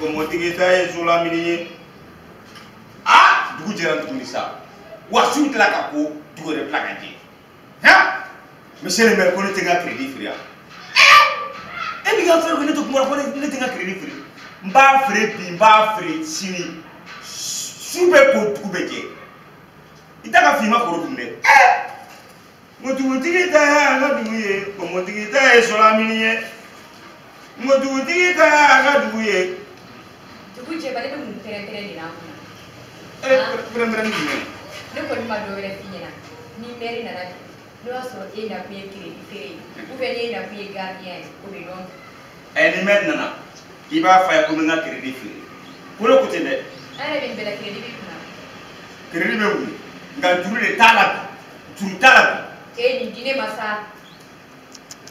kɔmɔtigi ta ye solamini ye. Aa dugu jɛra tuguni sa. Wa su tila ka ko dugu yɛrɛ tila ka jɛ. Han! Monsieur le maire ko ne tɛ n ka crédit feere yan. E b'i ka fɛn ko ne tɛ kuma ko ne tɛ n ka crédit feere. N b'a feere bi n b'a feere sini. Su bɛ ko dugu bɛ jɛ. I t'a ka finma kɔrɔ dun dɛ. N ko dugutigi ta y'an ka dugu ye, kɔmɔtigi ta ye solamini ye. N ko dugutigi ta y'an ka dugu ye. Dugu jɛba ne bɛ mun pɛrɛn-pɛrɛn de la an kunna? Pɛrɛn-pɛrɛn jumɛn? Ne kɔni ma dɔ wɛrɛ f'i ɲɛna. Ni mɛri nana bi, n'o y'a sɔrɔ e nakun ye crédit feere ye, ou bien n'e nakun ye gardien ye, o bɛ dɔn. Ni mɛri nana, i b'a f'a ye ko n bɛ n ka crédit feere. Ko ne ko ten dɛ. An yɛrɛ bɛ nin bɛɛ la crédit b'i kunna. Crédit bɛ n kun, nka juru de t'a la bi. Juru t'a la bi. E nin di ne ma sa.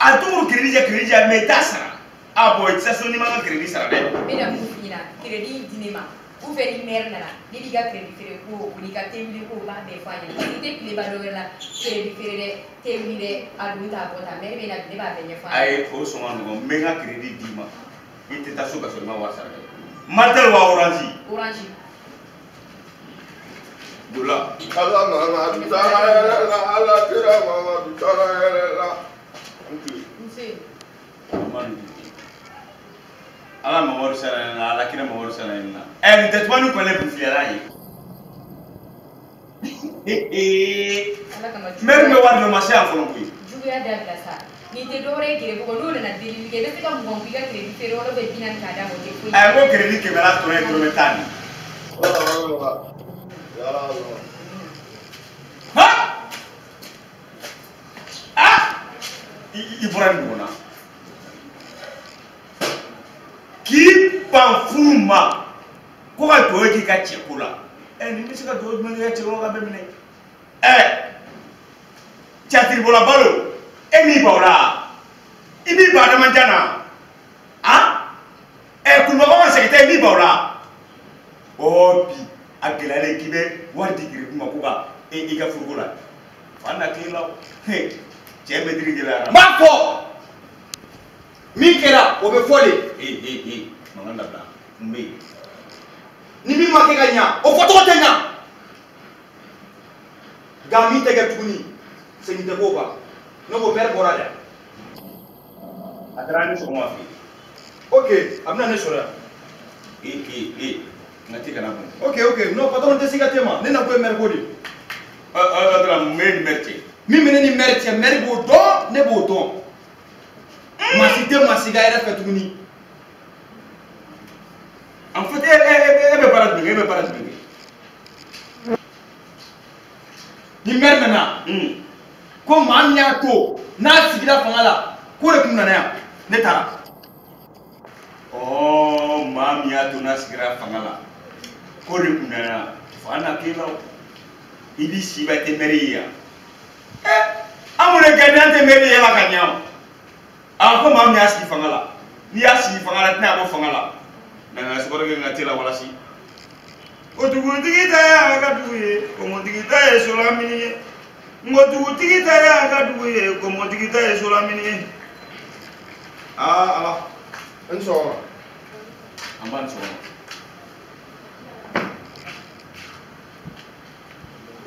A don crédit jɛ mais i t'a sara. Ah bon, i tɛ se so n'i ma n ka crédit sara dɛ. N bɛna mun f'i ɲɛna, crédit di ne ma. Ou bien ni maire nana, ne b'i ka crédit feere ko o n'i ka tewuli ko o b'a bɛɛ fɔ a ɲɛna. Parce que i tɛ tile ban dɔ wɛrɛ la, crédit feere dɛ, tewuli dɛ, a don ta a bɔ ta, maire bɛ na bi ne b'a bɛɛ ɲɛfɔ a ɲɛna. Ayi, o sɔn ka nɔgɔn, n bɛ n ka crédit d'i ma. I tɛ taa so ka sɔrɔ i ma wari sara dɛ. Malitel wa Orange? Orange. Dola. Ala Mamadu taara yɛrɛ la, Ala kira Mamadu taara yɛrɛ la. Nse. Ala Mamadu sara na, Ala kira Mamadu sara na. Nin tɛ tubabu kɔlɛ bufiyala ye. Mɛri bɛ wari dɔ ma se yan fɔlɔ koyi. Juguya dabila sa. Nin tɛ dɔwɛrɛ ye gere kɔ, n'o nana delili kɛ, i bɛ se ka 20 k'i ka crédit feere yɔrɔ bɛ 40 k'a d'a ma, o tɛ foyi. N ko crédit 100 la tɔnɔ ye dɔrɔmɛ 10 de. Han! Ah! I bɔra nin ɲɔgɔn na. K'i ban furu ma ko ka dugawu k'i ka cɛko la. Nin bɛ se ka dugawu jumɛn k'i ka cɛko la ka bɛɛ minɛ? Catiribɔla balo, e m'i ban o la? I b'i ban adamadenya na? Han? Kulubakaw ka sɛgɛn tɛ, i b'i ban o la? Bi a gɛlɛyalen k'i bɛ wari di geribu ma ko ka i ka furuko la. Fa na tile la o. Cɛ mɛtiri gɛlɛyara. N b'a fɔ. Min kɛra o bɛ fɔ de. Mankan dabila, n bɛ yen. Ni min ma kɛ ka ɲa, o fɔcogo tɛ ɲa. Nka min tɛ kɛ tuguni, segin tɛ k'o kan. Ne ko maire bɔra dɛ. A taara ni sɔgɔma fɛ yen. Ok, a bɛna ne sɔrɔ yan. N ka te kana bɔn. Ok, non patron tɛ siga te ma. Ne na ko ye maire ko de ye. Ɔ mun bɛ ni maire cɛ? Min bɛ ne ni maire cɛ, maire b'o dɔn, ne b'o dɔn. Maa si tɛ maa si ka hɛrɛ fɛ tuguni. En fait, e bɛ baara jumɛn kɛ? E bɛ baara jumɛn kɛ? Ni maire nana, ko maa min y'a to n'a sigira fanga la, k'o de tun nana yan, ne taara. Maa min y'a to n'a sigira fanga la, k'o de tun nana yan, fa na k'e la o. I b'i si bɛɛ tɛ maire ye yan. An mun de kɛ n'an tɛ maire ye la ka ɲɛ o? A ko maa min y'a sigi fanga la, n'i y'a sigi fanga la, tɛna bɔ fanga la. Nana sukaro kɛ n ka te la walasi. O dugutigi ta y'a ka dugu ye, kɔmɔtigi ta ye solamini ye. N ko dugutigi ta y'a ka dugu ye, kɔmɔtigi ta ye solamini ye. Aa Ala. N sɔgɔma. An b'a ni sɔgɔma.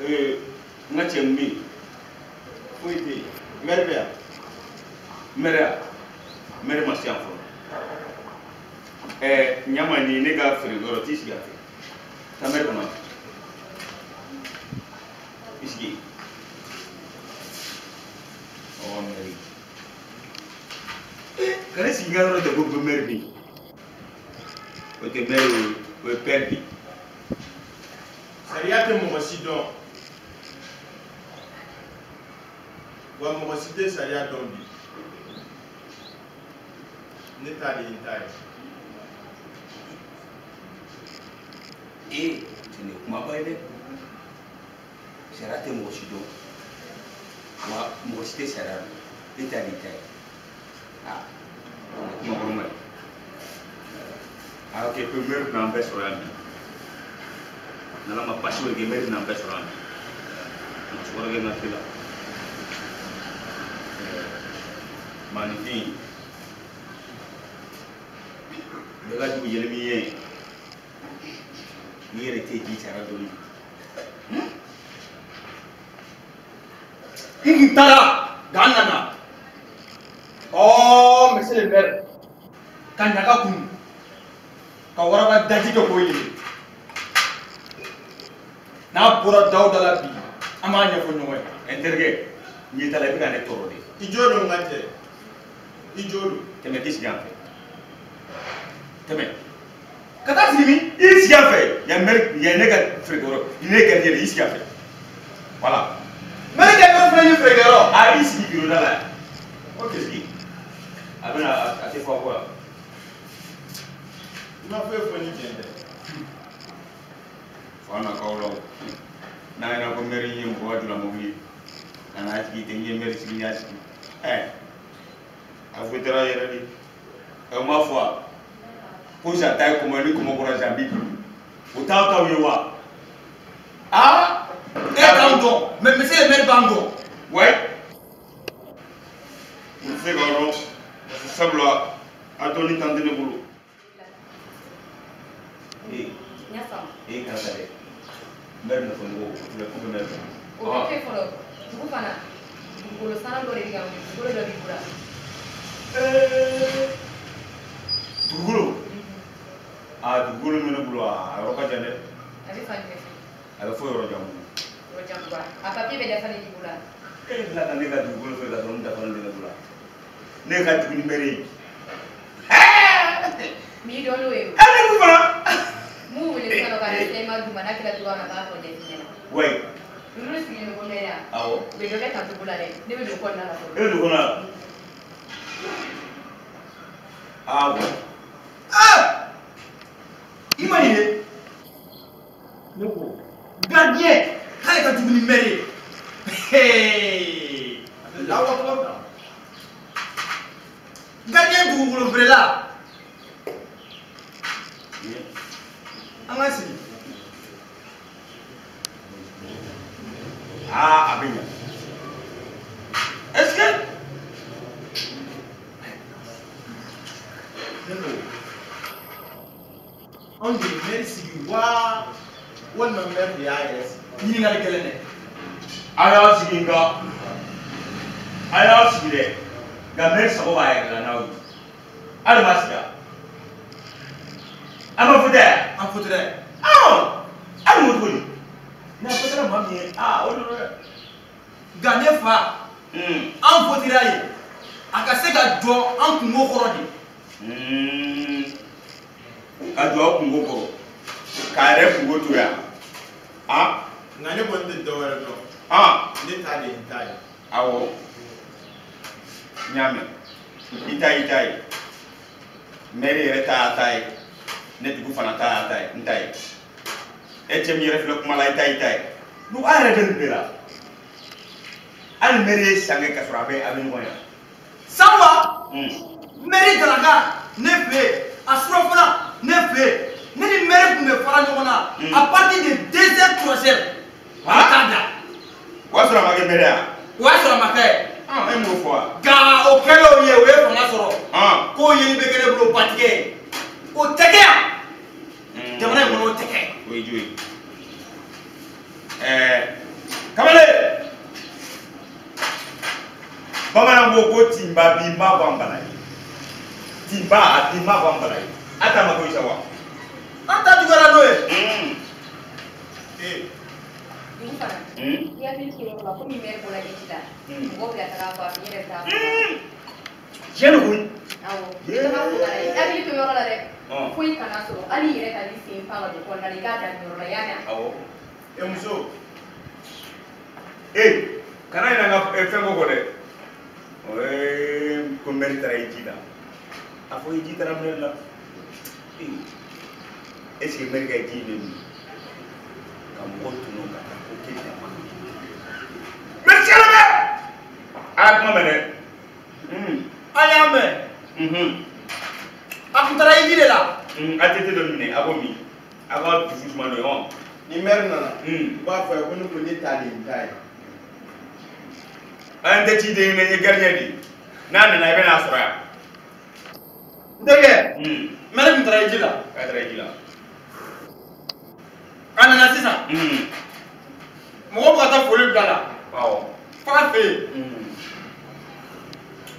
N ka cɛ mun bɛ yen? Foyi tɛ yen. Maire bɛ yan. Maire ya? Maire ma se yan fɔlɔ. Ɲama ni ne ka feerekɛyɔrɔ t'i sigi a fɛ. Taa maire kɔnɔ. I sigi. Maire. Ka ne sigi n ka yɔrɔ tɛ ko maire bɛ yen. O tɛ maire ye, o ye père de ye. Sariya tɛ mɔgɔ si dɔn. Wa mɔgɔ si tɛ sariya dɔn bi. Ne ta de ye n ta ye. Nin ye kumaba ye dɛ. Sariya tɛ mɔgɔ si dɔn. Wa mɔgɔ si tɛ sariya dɔn. E ta de y'i ta ye. Nin ye kuma kɔrɔma ye. Ok, ko maire bɛna an bɛɛ sɔrɔ yan bi. N'Ala ma baasi wɛrɛ kɛ, maire bɛna an bɛɛ sɔrɔ yan bi. Nka sukaro kɛ n ka te la. Maanifin, bɛɛ Bɛɛ ka jugu yɛlɛ min ye. N'i yɛrɛ tɛ ji cayara dɔɔni. N kun taara nka n nana. Ɔɔ monsieur le maire ka ɲaga kun ka waraba daji kɛ k'o yɛlɛ. N'a bɔra Dawuda la bi an b'a ɲɛfɔ ɲɔgɔn ye. N terikɛ n ɲɛ t'a la i bɛ ka ne tɔɔrɔ de. I jo don n ka cɛ. I jo don. Tɛmɛ k'i sigi yan fɛ. Tɛmɛ. Ka taa sigi min? I sigi yan fɛ. Yan maire yan ne ka feerekɛyɔrɔ ne ye gardien de ye i sigi yan fɛ. Voilà. Maire ka yɔrɔ fana ye feerekɛyɔrɔ. A i sigi bureau da la yan. Ok sigi. A bɛna a tɛ fɔ a kɔ la. I ma foyi fɔ ni tiɲɛ tɛ. Fa na k'aw la o. N'a ɲɛna ko maire ye mɔgɔ ka jula mobili ye. Ka n'a sigi ten n ye maire sigi n y'a sigi. Ɛ a fotera yɛrɛ de. Ɛ o ma fɔ wa? Ko sa ta ye kɔmɔ ni kɔmɔ bɔra sisan bi duuru. O t'aw taw ye wa? Aa! E t'anw dɔn mais monsieur le maire b'an dɔn. Ouais. N tɛ se k'aw dɔn parce que sabula a dɔnni tan tɛ ne bolo. Ee N y'a faamu. ee karisa dɛ. Maire nɔfɛ mɔgɔw o filɛ ko bɛ maire fɛ. O bɛ kɛ fɔlɔ dugu fana dugukolo sanu dɔ de bɛ ka wuli dugukolo dɔ b'i bolo. Dugukolo. Aa dugukolo min bɛ ne bolo a yɔrɔ ka jan dɛ. A bɛ fan jumɛn fɛ? A bɛ fɔ yɔrɔ jan bolo. Yɔrɔ jan bolo. A papiye bɛɛ dafalen b'i bolo. E bɛ tila ka ne ka dugukolo feere ka sɔrɔ n dafalen tɛ ne bolo. Ne ka jugu ni maire ye. M'i dɔn n'o ye o. E ne kun fana. Mun wele sisan nɔ ka renseignement d'u ma n'a kɛra cogoya min na a b'a tɔ ɲɛf'i ɲɛna. Ouais. Ninnu sigilen bɛ ko maire yan. Awɔ. U bɛ dɔ kɛ tancogo la dɛ. Ne bɛ don kɔnɔna la fɔlɔ. E bɛ don kɔnɔna la. Ah ouais. Ah! I ma nin ye? Ne ko gardien k'ale ka jugu ni maire ye. Hey! Lawa kuma ta. Gardien dugukolo feerela. An ka sigi. Ah a bɛ ɲa. Est-ce que Ne ko anw de ye maire sigi wa walima maire de y'a yɛrɛ sigi. Ɲininkali gɛlɛn dɛ. A y'aw sigi nka a y'aw sigi dɛ nka maire sago b'a yɛrɛ la n'aw ye. Hali m'a sigi a. An ma fɔ tɛ yan. An fɔ tɛ dɛ. Awɔ. Hali m'o cogo di? N'a fɔ maa min ye aa o don dɛ. Nka ne fa an fɔtira ye a ka se ka jɔ an kungo kɔrɔ de. Ka jɔ aw kungo kɔrɔ k'a yɛrɛ kungo to yan. Ah. Nka ne kɔni tɛ dɔwɛrɛ dɔn. Ah. Ne ta de ye n ta ye. Awɔ. N y'a mɛn. I ta y'i ta ye. Maire yɛrɛ ta y'a ta ye. Ne dugu fana ta y'a ta ye n ta ye. E cɛ min yɛrɛ filɛ kuma la i ta y'i ta ye. N'o an yɛrɛ bɛ nin bɛɛ la. Hali maire ye san kɛ ka sɔrɔ a bɛ ɲɔgɔn ye. Sanwa. Maire Daraka ne fɛ yen a surafana ne fɛ yen ne ni maire tun bɛ fara ɲɔgɔn na à partir de 2 heures 3 heures. A t'a da. O y'a sɔrɔ a ma kɛ maire ye wa? O y'a sɔrɔ a ma kɛ. E m'o fɔ wa? Nka o kɛlen o ye o ye fanga sɔrɔ. K'o yeli bɛ kɛ ne bolo batigɛ ye. O tɛ kɛ yan. Jamana in kɔnɔ o tɛ kɛ. O ye jo ye. Ɛɛ kamalen. Bamananw ko ko tinba bi ma bɔ an bala ye. Tinba a bi ma bɔ an bala ye. A ta ma ko isa wa? An ta juguyara n'o ye. Ee. Dugu fana. I hakili to yɔrɔ la komi maire bɔra ji la. Mɔgɔw bɛ ka taga fɔ a fɛ n yɛrɛ bɛ taa fɔ. Tiɲɛ don koyi. Awɔ. I bɛ taga fɔ ka na i hakili to yɔrɔ la dɛ. Foyi kana sɔrɔ hali i yɛrɛ ka n'i sen pan ka don kɔnɔna la i k'a da nin yɔrɔ la i y'a mɛn. Awɔ. E muso. Ee kana ɲinɛ an ka fɛn ko kɔ dɛ. Ee ko maire taara i ji la. A fɔ i ji taara maire la. Ee est ce que maire ka ji in bɛ min? Ka mɔgɔ tunu ka taa ko kɛ jama. Monsieur le maire! A y'a kuma mɛn dɛ. An y'a mɛn. A kun taara i ji de la. ATT dɔ minɛ a b'o min. A ka dusu suma n'o ye hɔn. Ni maire nana. I b'a fɔ a ye ko ne ko ne ta de ye n ta ye. An tɛ ci den ye n ye gardien de ye. N'a nana i bɛ n'a sɔrɔ yan. N terikɛ. Maire tun taara hiji la. A taara hiji la. A nana sisan. Mɔgɔw bɛ ka taa foli bila la. Awɔ. F'a fɛ yen.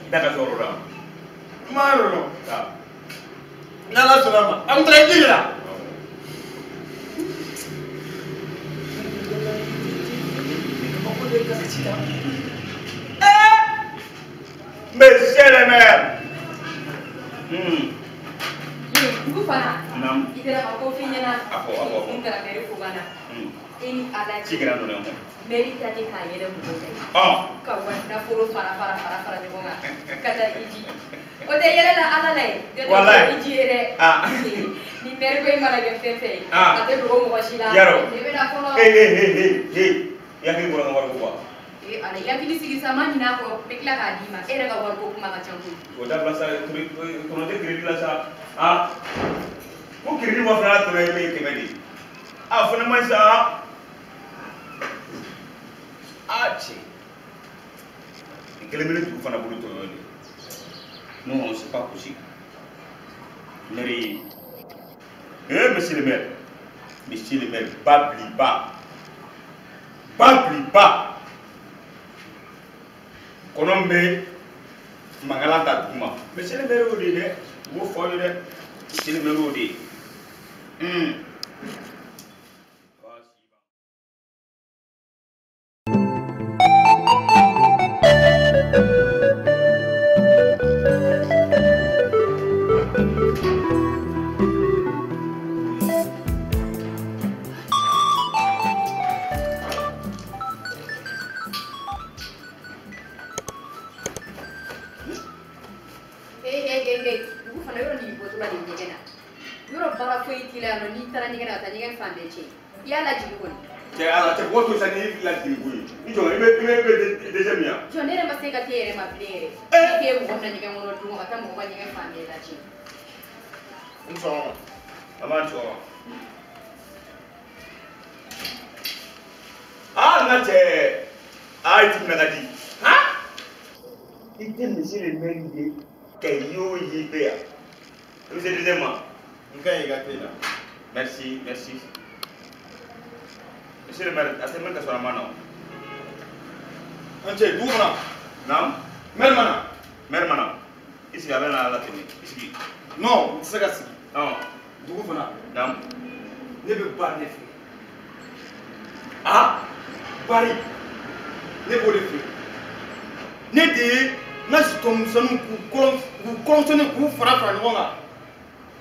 I t'a ka so yɔrɔ la. N m'a yɔrɔ dɔn. N'Ala sɔnna a ma. A tun taara hiji de la. Monsieur le maire. Dugu fana. Naamu. I taara ka ko f'i ɲɛna. A fɔ a fɔ. N taara maire fo ka na. E ni Ala cɛ. Ci kɛra dɔrɔn kɔ. Maire ta tɛ k'a yɛrɛ mɔgɔ fɛ. Ka wari nafolo fara fara fara fara ɲɔgɔn kan ka taa hiji. O tɛ yɛlɛ la Ala la ye. Walayi. Hiji ye dɛ. Ni maire ko in mana kɛ fɛn fɛn ye. A tɛ dogo mɔgɔ si la. Yarɔ. Ne bɛna fɔlɔ. Hey hey hey hey hey. I hakili bɔra n ka wari ko wa? Ee Ala i hakili sigi sa, ma ɲinɛ a kɔ, n bɛ tila k'a d'i ma. E yɛrɛ ka wariko kuma ka ca koyi. O dabila sa, tɔnɔ tɛ crédit la sa. Ko crédit 2000 n'a tɔnɔ ye 100 de ye. A fana man ɲi sa. Cɛ. Nin kelen bɛ ne dugu fana bolo tɔɲɔ de. Non, c'est pas possible. Maire. Eh, monsieur le maire. Monsieur le maire, Babliba. Babliba. Kɔnɔ bɛ mankalan ta duguma. Monsieur le maire y'o de ye dɛ. U b'o fɔ aw ye dɛ. Monsieur le maire y'o de ye. Dugu fana yɔrɔ n'i bɔtɔla de ɲɛgɛn na. Yɔrɔ baara foyi t'i la yan nɔ, n'i taara ɲɛgɛn na ka taa ɲɛgɛn fan bɛɛ tiɲɛ. I y'a lajigin kɔni. Cɛ Ala cɛ mɔgɔ to sa n'i lajigin ko ye. I jɔ i bɛ dɛsɛ min ya. Jɔ ne yɛrɛ ma se ka t'e yɛrɛ ma bilen yɛrɛ. Ne k'e mɔgɔ bila ɲɛgɛn kɔnɔ don ka taa mɔgɔ ka ɲɛgɛn fan bɛɛ latiɲɛ. N sɔgɔma. A b'a sɔgɔma. N ka cɛ. I timina ka di. I tɛ monsieur le maire ye ka y'o ye bɛ yan. I bɛ se deuxième ma. N ka ɲi i ka te la. Merci, merci. Monsieur le maire, a tɛ mɛn ka sɔrɔ a ma na o. An cɛ dugu kɔnɔ. Naamu. Maire ma na. Maire ma na. I sigi a bɛ na la tɛmɛ. I sigi. Non, n tɛ se ka sigi. Dugu fana. Naamu. Ne bɛ Bari de fɛ. Bari. Ne b'o de fɛ. Ne de ye n ka sitɔnmisɛnninw k'u kɔlɔnsɔnni k'u fara fara ɲɔgɔn kan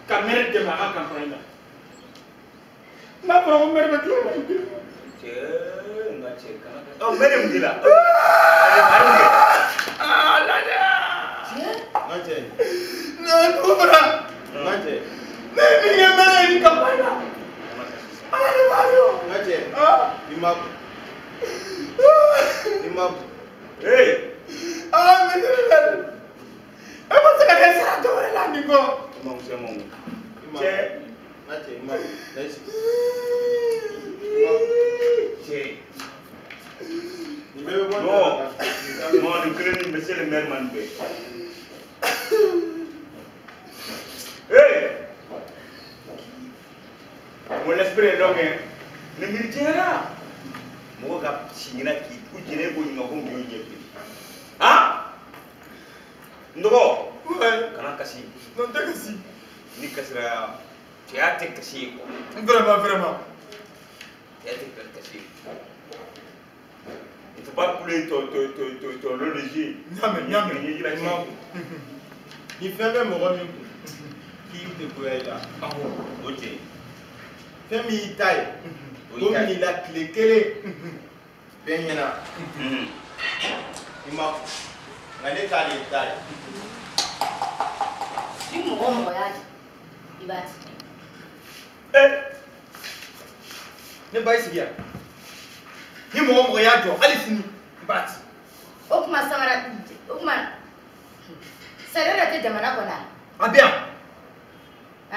ka maire dɛmɛ a ka campagne la. N'a fɔra ko maire bɛ tila ka Cɛ n ka cɛ kana. Maire mun t'i la? N ka cɛ. Dugu fana. N ka cɛ. Ne ye min kɛ maire ye nin campagne la. Ala de b'a dɔn. N ka cɛ. I ma kun. I ma kun. Hey. Monsieur le maire. E ma se ka ne sara dɔ wɛrɛ la nin kɔ. I ma kun ma kun. Cɛ. N ka cɛ i ma kun. Na i sigi. Cɛ. Nin bɛɛ bɛ bɔ nin Non. la. Non, nin kelen ni monsieur le maire man nin bɛɛ. Hey! Mon esprit est donc, hein. Ni miiri tiɲɛna. Mɔgɔ ka si ɲɛna k'i ku jɛnɛ e k'o ɲininka ko mun y'o ɲɛ bilen. N dɔgɔ. Kana kasi. Non, n tɛ kasi. Ni kasira cɛya tɛ kasi ye quoi. Vraiment, vraiment. Cɛya tɛ kasi ye. Il faut pas couler ton eau de jus. Ɲamɛ, ɲamɛ. I ma kun. Ni fɛn bɛ mɔgɔ min kun k'i tɛ goya i la. Awɔ. O tiɲɛ. Fɛn min y'i ta ye. O Don y'i ta ye. min la tile kelen bɛɛ ɲɛna. I ma kun. Nka ne ta de y'i ta ye. Ni mɔgɔ o mɔgɔ y'a di, i b'a di. Ne ba i sigi yan. Ni mɔgɔ o mɔgɔ y'a jɔ hali sini n b'a ci. O kuma samara o kuma sariya yɛrɛ tɛ jamana kɔnɔ A bɛ yan. a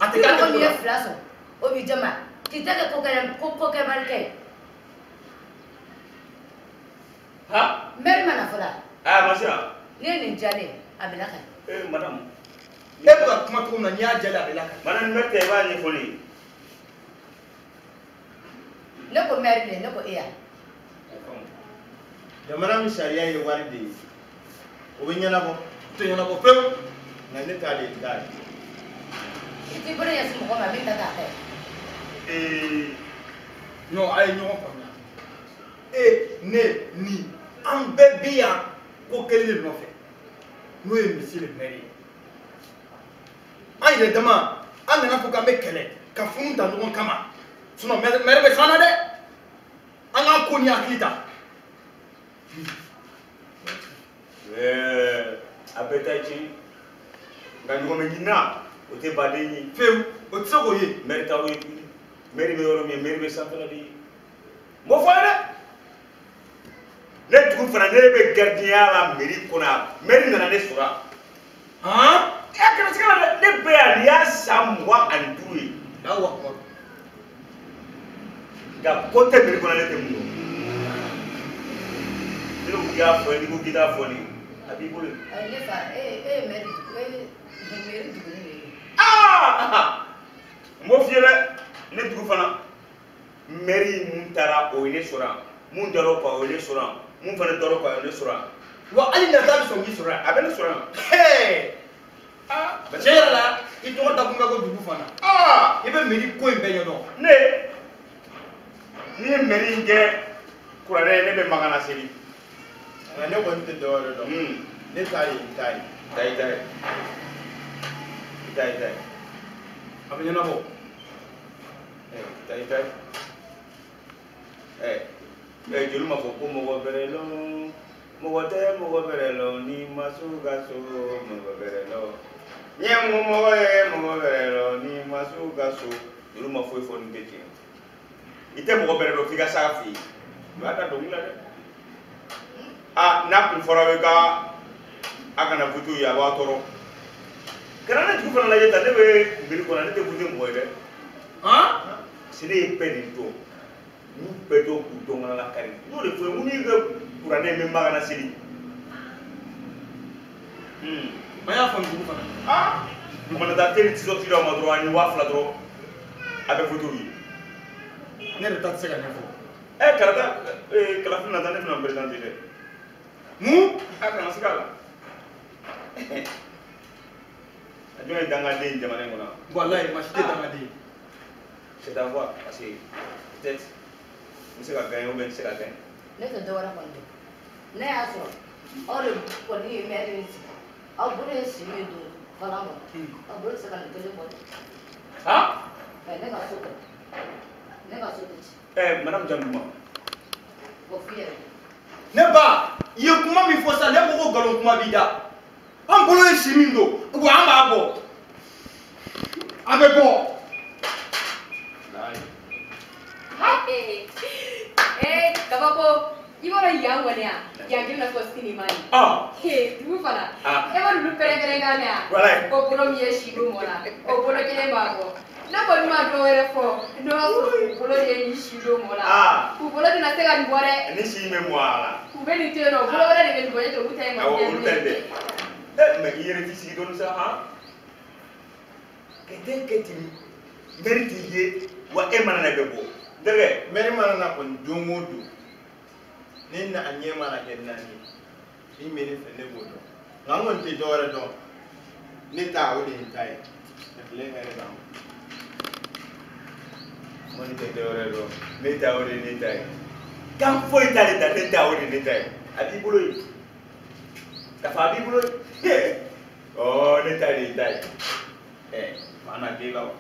A tɛ ni k'a mɔgɔ min ye kɛcogo la. fila sɔrɔ o b'i jama k'i ta kɛ ko kɛbali kɛ ye. Maire ma na fɔlɔ Ah, ma sera. ne ye nin diya ne ye a bila ka na. Eh, madame. E bɛ ka kuma cogo min na n'i y'a jaabi a bɛ lakali. Madame maire tɛ i b'a ɲɛfɔ ne ye. Ne ko maire de ne ko e ya. Jamana min sariya ye wari de ye o bɛ ɲɛnabɔ. O tɛ ɲɛnabɔ fewu. Nka ne ta de ye ta ye. I t'i bolo ɲɛsin mɔgɔ ma min ta t'a ta ye. Non a ye ɲɔgɔn faamuya. E ne ni an bɛɛ bɛ yan ko kelen de nɔfɛ n'o ye monsieur le maire ye. An yɛrɛ dama an nana fɔ k'an bɛ kɛlɛ ka funu ta ɲɔgɔn kama sinon maire bɛ siran na dɛ an k'an ko ni hakili ta. A bɛɛ ta ye tiɲɛ nka ɲɔgɔn bɛ ɲini na o tɛ baden ye. Fewu o tɛ se k'o ye. Maire t'aw ye tuguni maire bɛ yɔrɔ min maire bɛ sanfɛla de ye. N b'o fɔ a ye dɛ. Ne dugu fana ne bɛ gardien la mairie kɔnɔ yan maire nana ne sɔrɔ yan. Han. E kana se ka na dɛ ne bɛ yan nin y'a san 25 ye. Alahu akibaru. Nka ko tɛ mairie kɔnɔ ne tɛ mun dɔn. Ne ko k'i y'a fɔ n'i ko k'i t'a fɔ ne ye a b'i bolo. Ayi ne fa e ye maire e ye maire duguni de ye. Aa n b'o f'i ye dɛ ne dugu fana maire mun taara o ye ne sɔrɔ yan mun taara o kan o ye ne sɔrɔ yan mun fana taara o kan o ye ne sɔrɔ yan. Wa hali nata bɛ sɔn k'i sɔrɔ yan. A bɛ ne sɔrɔ yan. Tiɲɛ yɛrɛ la i tɔgɔ dakun bɛ ko dugu fana. I bɛ mairie ko in bɛɛ ɲɛdɔn. Ne n'i ye mairie in kɛ kuranɛ ye ne bɛ Makan na seli. Nka ne kɔni tɛ dɔwɛrɛ dɔn. Ne ta ye n ta ye. Ta i ta ye. I ta i ta ye. A bɛ ɲɛnabɔ. Ta i ta ye. Joli ma fɔ ko mɔgɔ bɛrɛ lɔn mɔgɔ tɛ mɔgɔ bɛrɛ lɔn ni ma so ka so mɔgɔ bɛrɛ lɔn. N ye mɔgɔ ye mɔgɔ bɛrɛ lɔn ni ma so ka so joli ma foyi fɔ nin tɛ tiɲɛ. I tɛ mɔgɔ bɛrɛ dɔn f'i ka s'a fɛ yen. U b'a da dɔnkili la dɛ. Ah n'a kun fɔra i ka a kana voter ye a b'a tɔɔrɔ. Kana ne dugu fana lajɛ tan ne bɛ mairie kɔnɔ ne tɛ voter mɔgɔ ye dɛ. Han. Parce que ne ye bɛɛ de dɔn. N y'u bɛɛ dɔn k'u dɔn kana lakari. N y'o de fɔ ye n ko n'i ka kuranɛ n bɛ Makan na seli. An y'a faamu dugu fana. Ah. Kumana taa teri ti sɔn ma dɔrɔn ani 2000 dɔrɔn a bɛ voter ye. Ne yɛrɛ ta tɛ se ka ɲɛfɔ. Karata kalafili nata ne bɛna n présenter dɛ. Mun? A kana se k'a la. A jɔn ye dangaden ye jamana in kɔnɔ. Walayi maa si tɛ dangaden ye. C'est à voir parce que peut-être n bɛ se ka gagner ou bien n tɛ se ka gagner. Ne tɛ dɔwɛrɛ kɔni dɔn. Ne y'a sɔrɔ aw de kɔni ye maire in sigi aw bolo ye si min don falan kɔnɔ aw bolo tɛ se ka nin kelen bɔ dɛ. Han? Ne ka so kɔnɔ ne ka so tɛ ci. Madame Janduma. O f'i yɛrɛ. Ne ba i ye kuma min fɔ sisan ne ko ko nkalon kuma b'i da. An bolo ye si min don wa an b'a bɔ. A bɛ bɔ. Kabako i b'a dɔn yan kɔni yan yan kelen na fɔ sinima ye. Dugu fana e ma ninnu pɛrɛn-pɛrɛn kan mɛn yan. Ko bolo min ye si don mɔ la o bolo kelen b'a bɔ. Ne kɔni ma dɔ wɛrɛ fɔ n'o y'a sɔrɔ u bolo de ye nin si don mɔ la. U bolo tɛna se ka nin bɔ dɛ. Ni si in bɛ mɔ a la. U bɛ nin to yen nɔ bolo wɛrɛ de bɛ nin bɔ ne tɛ olu ta in kɔni. Awɔ olu ta in tɛ. Mais i yɛrɛ t'i sigi dɔɔni sa han. Ka den kɛ ten maire t'i ye wa e mana na i bɛ bɔ. N terikɛ. Maire mana na kɔni don o don ne na a ɲɛ mana kɛ naani ye min bɛ ne fɛ ne b'o dɔn nka n kɔni tɛ dɔwɛrɛ dɔn ne ta o de ye n ta ye ka tile hɛrɛ d'an ma. N kɔni tɛ dɔwɛrɛ dɔn ne ta o de ye ne ta ye kan foyi t'ale ta ne ta o de ye ne ta ye a b'i bolo yen ka fɔ a b'i bolo yen ɔ ne ta de ye n ta ye maa na k'e la o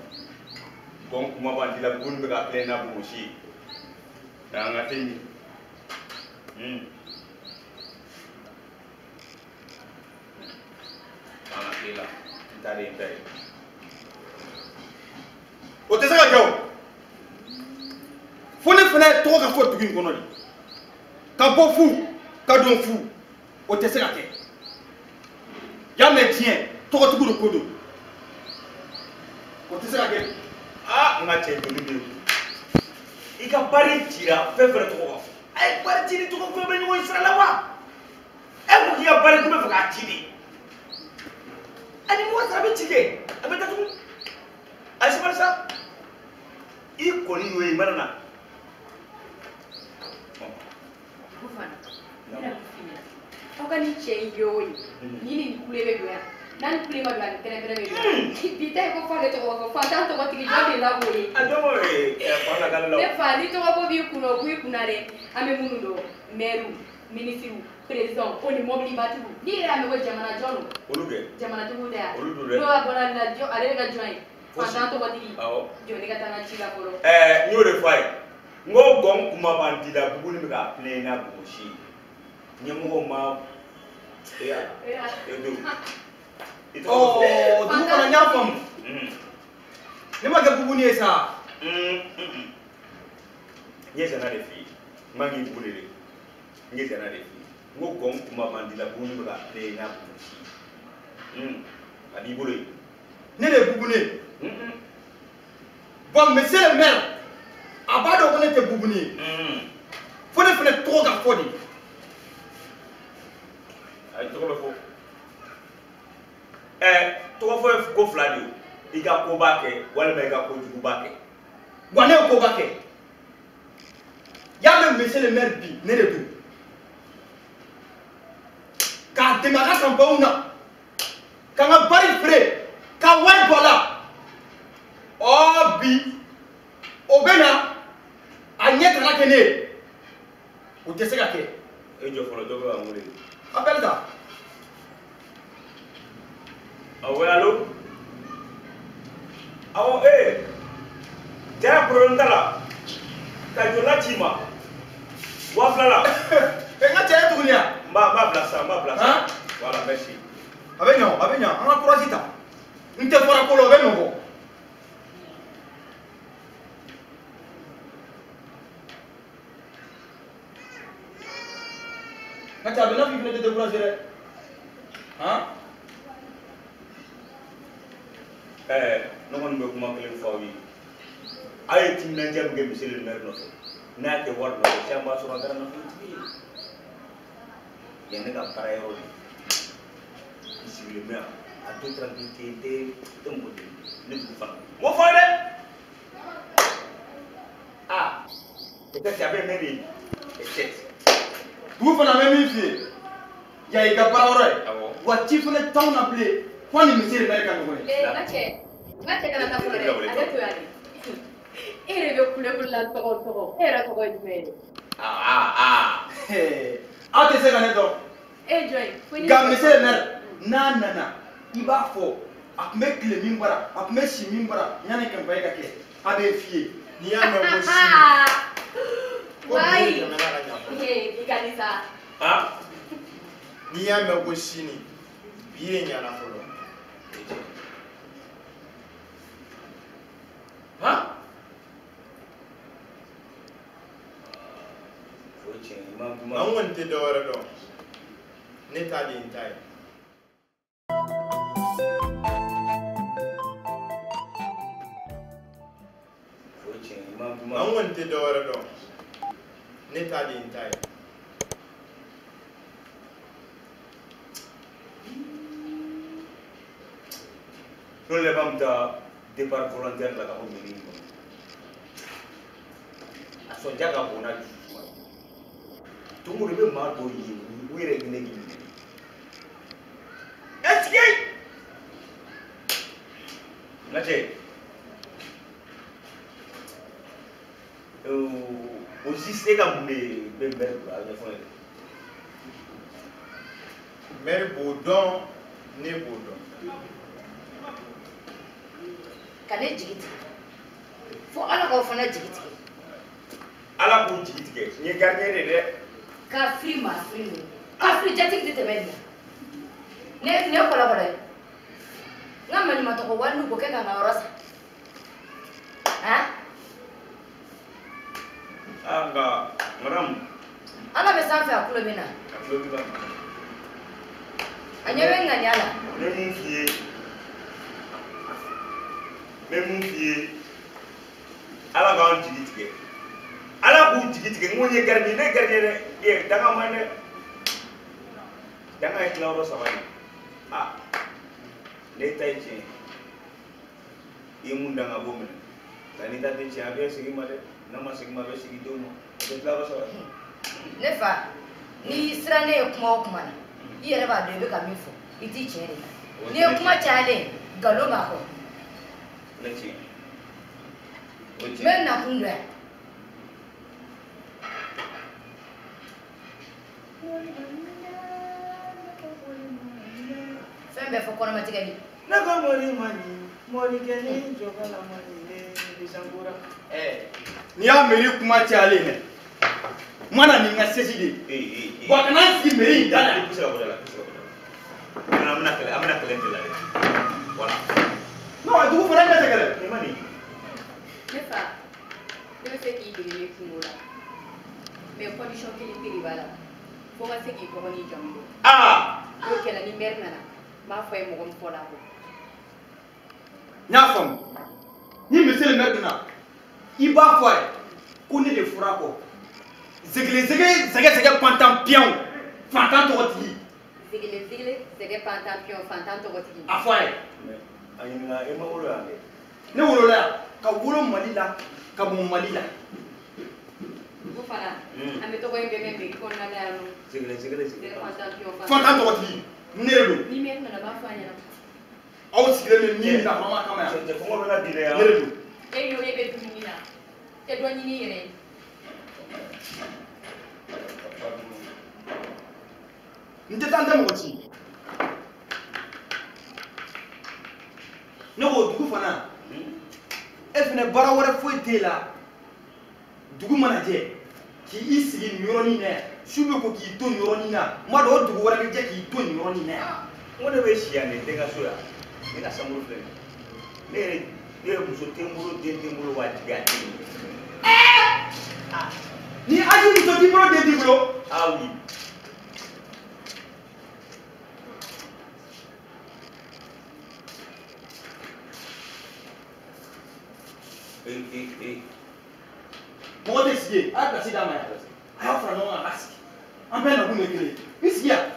gɔn kuma b'an di la bugun bɛ ka filɛ n'a bonbonsi ye nka an ka te min. Maa na k'e la n ta de ye n ta ye. O tɛ se ka kɛ o. Fo ne fana tɔgɔ ka fɔ dugu in kɔnɔ de. Ka bɔ fu ka don fu o tɛ se ka kɛ. Y'a mɛn diɲɛ tɔgɔtigiw de ko don. O tɛ se ka kɛ. N ka cɛ joli bɛ yen. I ka bari cira fɛn fɛn tɔgɔ ka fɔ. A ye bari ci ni tɔgɔ fɛn bɛ ɲɔgɔn sira la wa? E ko k'i ka bari ko bɛ fɛ k'a ci de. Ani mɔgɔ sara bɛ ci kɛ a bɛ datugu a ye sabali sa i kɔni y'o ye i mana na. Fana ne bɛna mun f'i ɲɛna aw ka nin cɛ in ye o ye ni nin kule bɛ don yan n'a ni kule ma don yan ni pɛrɛn-pɛrɛn bɛ don yan bi ta ye ko f'ale tɔgɔ fɔ fantan tɔgɔtigi jɔn de la k'o ye. A dɔn ko fan na k'ale la o. Ne fa ni tɔgɔ ko b'i kunna o b'i kunna dɛ an bɛ minnu dɔn mɛriw minisiriw président o ni mɔbilibatigiw n'i yɛrɛ y'a mɛn ko jamana jɔn don. Olu kɛ. Jamanatigiw tɛ yan. Olu don dɛ. N'o bɔra nin na jɔn ale de ka jɔn ye. Fantan tɔgɔtigi. Awɔ. Jɔ ne ka taa n ka ci la fɔlɔ. N y'o de fɔ a ye n ko gɔn kuma b'an di la buguni bɛ k'a filɛ n'a gosi ɲɛmɔgɔw ma e ya e don. Ɔ dugu kɔnɔ n y'a faamu. Ne ma kɛ buguni ye sa. N ye zana de f'i ye n ma k'i buguni de n ye zana de f'i ye n ko gɔn kuma b'an di la buguni bɛ k'a filɛ n'a gosi a b'i bolo yen. Ne de ye buguni ye. Bon monsieur le maire a b'a dɔn ko ne tɛ buguni ye. Fo ne fana tɔgɔ ka fɔ de. A ye tɔgɔ bɛ fɔ. Tɔgɔ fɔ ye ko fila de ye i ka koba kɛ walima i ka kojuguba kɛ. Wa ne ye koba kɛ. Y'a mɛn monsieur le maire bi ne de don. K'a dɛmɛ a ka campagne na ka n ka bari feere ka wari bɔ a la. Ɔ bi o bɛ na a ɲɛ kana kɛ ne ye o tɛ se ka kɛ. E jɔ fɔlɔ dɔ bɛ ka n wele. Appel ta. Awɔ allo. Awɔ jara problème t'a la ka jɔla ci ma 2000 la. N ka cɛ ye tuguni yan. N b'a bila sisan n b'a bila sisan. Voilà merci. A bɛ ɲɛ o a bɛ ɲɛ an ka courage ta n tɛ fɔra ko la o bɛ nɔ bɔ. N ka cɛ a bɛ n'a fɔ i fana tɛ découragé dɛ. Han. Ne kɔni bɛ kuma kelen fɔ aw ye aw ye timinandiya min kɛ monsieur le maire nɔfɛ n'a tɛ wari nɔfɛ caman b'a sɔrɔ a kɛra nafolotigi ye yan ne ka baara yɔrɔ de n sigilen bɛ yan a to tranquille n tɛ mɔgɔ deli ne dugu fana n m'o fɔ aw ye dɛ ah peut-être a bɛ mɛn de peut-être. Dugu fana bɛ min f'i ye yan y'i ka baara yɔrɔ ye wa ci fana t'anw na bilen fo ni monsieur le maire ka ɲɔgɔn ye. N ka cɛ kana taa fɔlɔ dɛ ale to yan de e yɛrɛ bɛ kule kule la tɔgɔ tɔgɔ e yɛrɛ tɔgɔ ye jumɛn ye. Aw tɛ se ka ne dɔn. E ye jɔn ye. Nka monsieur le maire n'a nana i b'a fɔ a tun bɛ tile min bara a tun bɛ si min bara yanni campagne ka kɛ a bɛ f'i ye. N'i y'a mɛn ko sini. Ko bi tɛmɛna ka ɲa fɔlɔ. I ka di sa. N'i y'a mɛn ko sini bi de ɲana fɔlɔ. O ye tiɲɛ ye i ma. Nka n kɔni tɛ dɔwɛrɛ dɔn ne ta de ye n ta ye. O ye tiɲɛ ye i ma. Nka n kɔni tɛ dɔwɛrɛ dɔn ne ta de ye n ta ye. N'o de b'an taa départ volontaire la ka bɔ mairie in kɔnɔ a sɔnja ka bon n'a dusu suma ye don o don i bɛ maa dɔw ye u yɛrɛ ɲinɛ k'i minɛ est-ce que n ka cɛ o juste e ka mun de bɛ maire bolo a ɲɛfɔ n ye. Maire b'o dɔn ne b'o dɔn. Ka ne jigi tigɛ fo ala k'aw fana jigi tigɛ. Ala k'u jigi tigɛ n ye gardien de dɛ. Kafiri maa firi ninnu kafiri jatigi tɛ tɛmɛ nin na ne ne kɔlɔkɔlɔ ye n ka maɲumantɔko wari n'u ko kɛ ka n ka yɔrɔ san han. Nka madame. Ala bɛ sanfɛ a kulo bɛ na. A kulo bɛ na. A ɲɛ bɛ n ŋaniya la. Ne mun f'i ye. N bɛ mun f'i ye ala k'an jigi tigɛ ala k'u jigi tigɛ n ko n ye gardien ne ye gardien dɛ ee danga man dɛ danga ye tilayɔrɔ saba ye ah Ne ta ye tiɲɛ ye. I ye mun dan ka bɔ minɛ. Nka n'i ta tɛ tiɲɛ a bɛ segin ma dɛ. N'a ma segin ma a bɛ segin denw ma. A bɛ tila yɔrɔ saba. Ne fa, n'i siran ne ye kuma o kuma na, i yɛrɛ b'a dɔn i bɛ ka min fɔ, i t'i tiɲɛ de la. N'i ye kuma cayalen, nkalon b'a kɔ. O ye tiɲɛ. O ye N tiɲɛ. bɛ nakun dɔn yan. Fɛn bɛɛ fɔ kɔnɔmatigɛli. Ne ka mɔni ma ɲi, mɔnikɛni jɔkala ma ɲi ne bisankura. N'i y'a mairie kuma cayalen dɛ, n ma na ni n ka sɛsi de ye. Ee ee. Wa kana n sigi mairie in da la. I bɛ se ka bɔ da la, i bɛ se ka bɔ da la. An bɛna kɛlɛ, an bɛna kɛlɛ in de la dɛ. Voilà. Non, dugu fana ne tɛ kɛlɛ. Nin ma nin. Ne fa, ne bɛ fɛ k'i dege ne kungo la. Mais condition kelen pe de b'a la. Fo n ka se k'i tɔgɔ n'i jamu dɔn. Aa! N'o kɛra ni maire nana, n b'a fɔ a ye mɔgɔ min fɔra a kɔ. N y'a faamu. Ni monsieur le maire donna, i b'a fɔ a ye ko ne de fɔra a kɔ. Zegele zege zɛgɛ zɛgɛ pantan piyanw fantan tɔgɔtigi. Zigile zigile, zɛgɛ pantan piyon, fantan tɔgɔtigi. A fɔ a ye. Mais a ɲininka e ma wolo yan dɛ. Ne wolola yan ka wolo Mali la ka bɔ Mali la. O fana, an bɛ tɔgɔ in bɛɛ mɛn mairie kɔnɔna la yan nɔ. Zigile zigile zigile. Zɛgɛ pantan piyon, Fantan tɔgɔtigi ne de don. Ni maire nana, n b'a fɔ a ɲɛna. Aw sigilen bɛ min na mama kama yan. Cɛ kɔngɔ bɛ na bi dɛ yan. Ne de don. E yo e bɛ dumuni na, tɛ dɔ ɲini i yɛrɛ ye. N tɛ taa n tɛ mɔgɔ ci. Ne ko dugu fana, e fɛnɛ baara wɛrɛ foyi t'e la. Dugu mana jɛ k'i sigi nin yɔrɔnin na yan, su bɛ ko k'i to nin yɔrɔnin na, n b'a dɔn o dugu wɛrɛ bɛ jɛ k'i to nin yɔrɔnin na yan. N ko ne bɛ si yan de, n tɛ n ka so yan. Ne ka sankolo filɛ nin ye. Ne yɛrɛ ne yɛrɛ muso tɛ n bolo, den tɛ n bolo, wa jigiya tɛ n bolo. Ni aji muso t'i bolo, den t'i bolo. Ah oui. Ee ee ee. Mɔgɔ tɛ sigi yen, a y'a pilasi d'a ma yan. A y'a fara ɲɔgɔn kan a ka sigi. An bɛɛ nakun ye kelen ye. I sigi yan.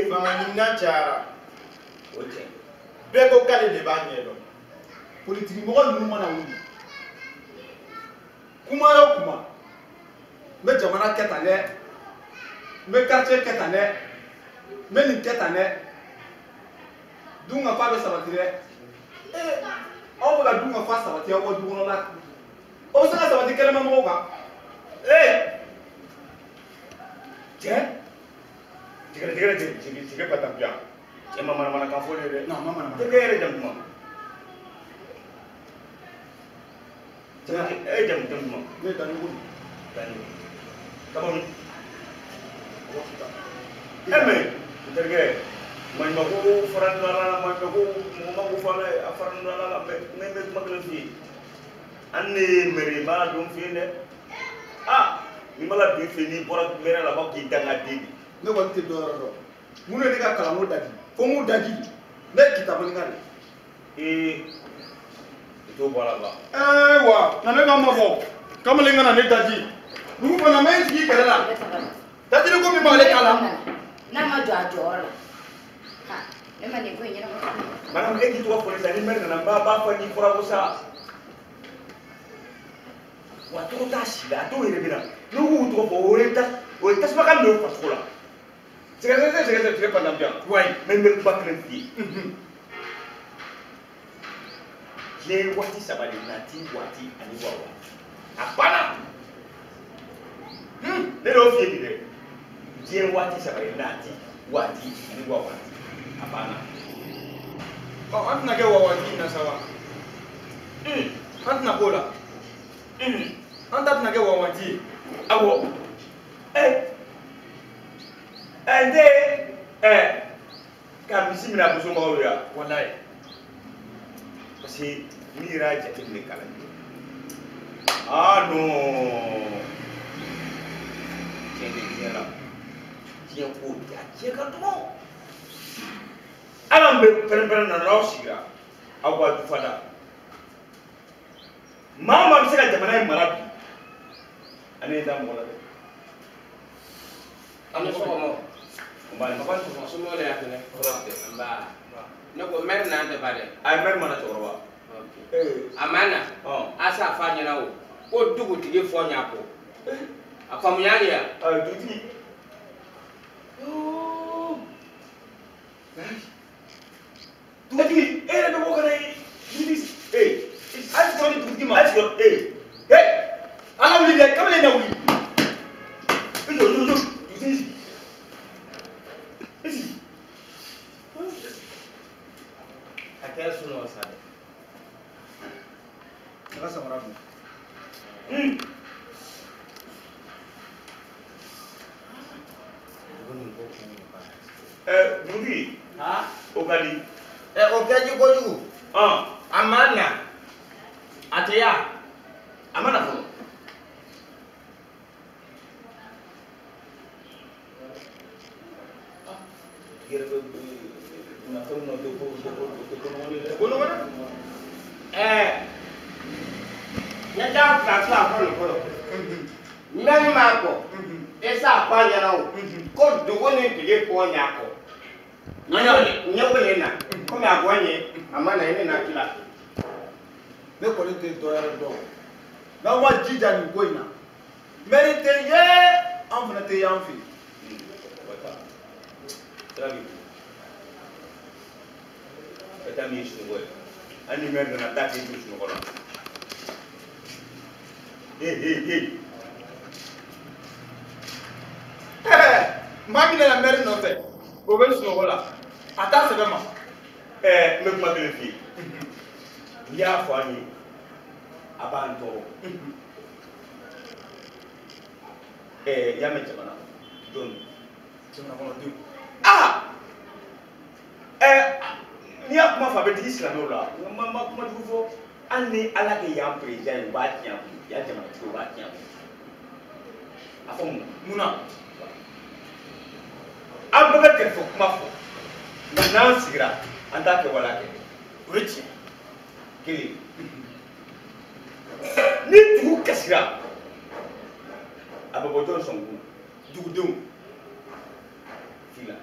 Fanga ɲinina cayara. O ye tiɲɛ. Bɛɛ ko k'ale de b'a ɲɛdɔn. Politiki mɔgɔ ninnu mana wuli, kuma o kuma, n bɛ jamana kɛ tan dɛ, n bɛ quartier kɛ tan dɛ, n bɛ nin kɛ tan dɛ, dun ka fa bɛ sabati dɛ. Ee, aw bɛ ka dun ka fa sabati aw ka du kɔnɔna la, aw bɛ se ka sabati kɛnɛma mɔgɔw kan. Ee! Cɛ! Jigɛ jigɛ jigɛ jigɛ pata piyan. Cɛ ma manamanakan fɔ ne dɛ. Non, ma manamana. Tɛ kɛ yɛrɛ jamu kuma. Cɛ, E jamu jamu kuma. ne ye Danigo de ye. Dani. Ka bɔ min? E mais n terikɛ, maɲumako fara nin ala la, maɲumako mɔgɔ ma ko fɔ ala ye, a fara nin ala la, mais n bɛ kuma kelen f'i ye. An ne ye maire ye, n b'a don f'i ye dɛ. Ah! Ni ma la don i fɛ yen, n'i bɔra maire la, a b'a fɔ k'i dangaden de. Ne kɔni tɛ dɔwɛrɛ dɔn. Minnu ye ne ka kalanko daji, fo n k'u daji, ne ye Kitabolika de ye. Ee, i t'o bɔ a la ba. Ayiwa, na ne ka mabɔ, kamalen ka na ne daji. Dugu fana, n bɛ n sigi i kɛrɛ la. Ne sabali. Dajili ko min b'ale k'a la. N'a ma jɔ a jɔyɔrɔ la. Ha, ne ma nin ko in ɲɛnabɔ. Madame, e k'i tɔgɔ fɔ ne sisan, ni maire nana, n b'a fɔ n'i fɔra ko sa. Wa tɔgɔ t'a si la, a dɔw yɛrɛ bɛ na, n'u k'u tɔgɔ fɔ, o ye tasuma kan don u farisogo la. Sɛgɛ sɛgɛ sɛgɛ sɛgɛ sɛgɛ pandan piyan. Wayi. Mais n bɛ kuma kelen f'i ye. Diɲɛ ye waati saba de nati, waati ani wa waati. A banna. Ne de y'o f'i ye bi dɛ. Diɲɛ waati saba ye nati, waati ani wa waati. A banna. Ɔ, an tɛna kɛ wa waati in na sa wa? An tɛna k'o la. An ta tɛna kɛ wa waati ye. Awɔ. Ɛ n den ɛ ka misi minɛ a bosomɔgɔw ye wa? Walayi. Parce que n'i yɛrɛ y'a jateminɛ k'a lajɛ. Ah non. Tiɲɛ tɛ diɲɛ la. Diɲɛ ko a tiɲɛ ka dɔgɔ. Ala min bɛ pɛrɛn-pɛrɛn na n'aw sigira aw ka dufa da. Maa o maa bɛ se ka jamana in mara bi, ale ye da mɔgɔ la dɛ. An sɔgɔma. Somɔgɔw de y'a fɛnɛ. Nba. Ne ko mɛri n'an tɛ ba dɛ. Ayi mɛri mana cɛkɔrɔba. A ma na. A s'a fa ɲɛna o. Ko dugutigi fɔ ɲa ko. A faamuya de ya. Dugutigi. Dugutigi e yɛrɛ bɛ bɔ ka na ye dugutigi. A ye sɔrɔ ni dugutigi ma. A ye sɔrɔ An ka wuli dɛ, kamalen na wuli. I jɔ jɔ jɔ dugutigi sigi. I sigi. A kɛra sunɔgɔ sa dɛ. A ka samara dun. Dugutigi. O ka di. O kɛ ji kojugu. A ma na. A tɛ ya. A ma na fɔlɔ. Ne t'a fila fila fɔlɔ fɔlɔ. Mɛri m'a kɔ. E s'a fɔ a ɲɛna o. Ko dugu ni tile kɔ ɲa kɔ. Ɲɛ wele na. Komi a bɔ n ye, a ma na ne na tila. Ne kɔni tɛ dɔ wɛrɛ dɔn. N'aw ma jija nin ko in na, mɛri tɛ ye, an fana tɛ y'an fɛ yen. Sira b'i bolo. Ka taa min ye sunɔgɔ ye. Hali ni mɛri nana taa k'e to sunɔgɔ la. Maa min nana mɛri nɔfɛ, o bɛ sunɔgɔ la. A t'a sɛbɛ ma. N bɛ kuma kelen f'i ye. N'i y'a fɔ an ye, a b'an tɔɔrɔ. I y'a mɛn jamana jɔn? Jamana kɔnɔdenw. N'i y'a kuma fɔ a bɛ digi silamɛw la. N ma kuma jugu fɔ. Hali ni Ala kɛ yan président ye, u b'a tiɲɛ a kun. Yan jamanatigi u b'a tiɲɛ a kun. A fɔ mun? Mun na? An bɛɛ bɛ kɛrɛfɛ kuma fɔ. Nka n'an sigira, an t'a kɛ wala kɛ. O ye tiɲɛ. Kelen. Ni dugu kasira, a bɛ bɔ jɔn sɔnkun? Dugudenw. Fila.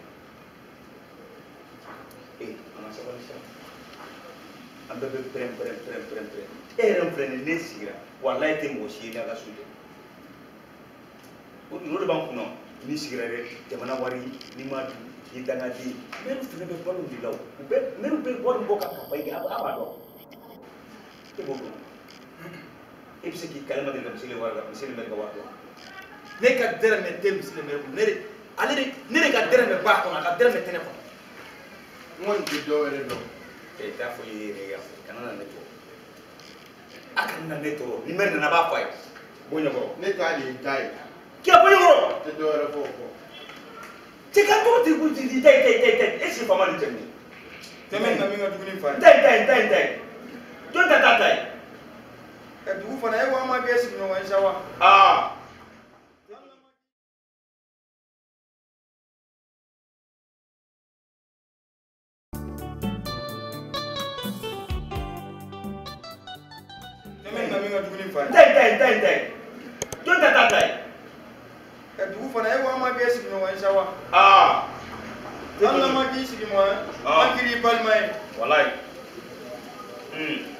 An ka sabali sa. An bɛɛ bɛ pɛrɛn pɛrɛn pɛrɛn pɛrɛn pɛrɛn. E yɛrɛ filɛ nin ye, ne sigira, walayi tɛ mɔgɔ si ye n'a ka so jɔ. O de b'an kunna. N'i sigira dɛ, jamana wari n'i m'a dun, i dangaden. Mɛriw fana bɛ balo de la o. U bɛ mɛriw bɛ wari min bɔ ka campagne kɛ, a b'a dɔn. E b'o dɔn. E bɛ se k'i kalama deli ka miseli wari la, miseli mɛri ka wari dɔn. Ne ka dɛrɛmɛ tɛ miseli mɛri kun. Ne de ale de ne de ka dɛrɛmɛ b'a kɔnɔ, a ka dɛrɛmɛ tɛ ne kɔnɔ. N kɔni tɛ dɔ wɛrɛ dɔn. E t'a fɔ i yɛrɛ y'a fɔ, kana na ne tɔɔrɔ. A kana na ne tɔɔrɔ. Ni mɛri nana a b'a fɔ a ye. Bɔ ɲɛkɔrɔ. Ne ta de ye n ta ye. K'i bɔ ɲɛkɔrɔ. N tɛ dɔ wɛrɛ fɔ o kɔ. Cɛ ka tɔgɔ tɛ ko i ta ye ta ye ta ye ta ye. E si faama ni cɛ min ye. Tɛmɛ na min ka dumuni fa ye. N ta ye ta ye n ta ye n ta ye. Jɔn ta t'a ta ye. Dugu fana e ko an ma kɛ sigiɲɔgɔn ye sa wa? Tɛmɛ na min ka dumuni fa ye. N ta ye ta ye n ta ye n ta ye. Jɔn ta t'a ta ye. Dugu fana e ko an ma kɛ sigiɲɔgɔn ye sa wa? An ma k'i sigiɲɔgɔn ye, an kɛr'i balima ye. Walayi.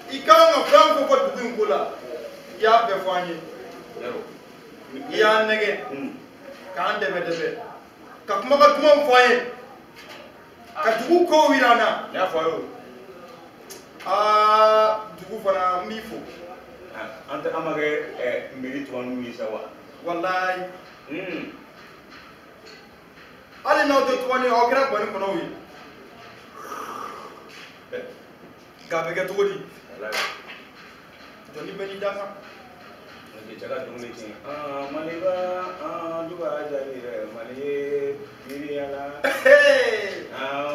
I kan ka fɛn fɛn fɔ dugu in ko la, i y'a bɛɛ fɔ an ye. I y'an nɛgɛ, k'an dɛmɛ dɛmɛ, ka kumakan dumanw fɔ an ye, ka dugu kow yira an na. N y'a fɔ a ye o. Dugu fana n b'i fo. An tɛ an ma kɛ mairie tɔ ninnu ye sa wa? Walayi. Hali n'aw tɛ tɔgɔ ni aw kɛra gɔni kɔnɔw ye. Nka a bɛ kɛ cogo di? Jɔnni bɛ n'i da kan. Cɛ ka dumuni tiɲɛ. Maliba, duba jaabi dɛ, Mali ye miiriyala.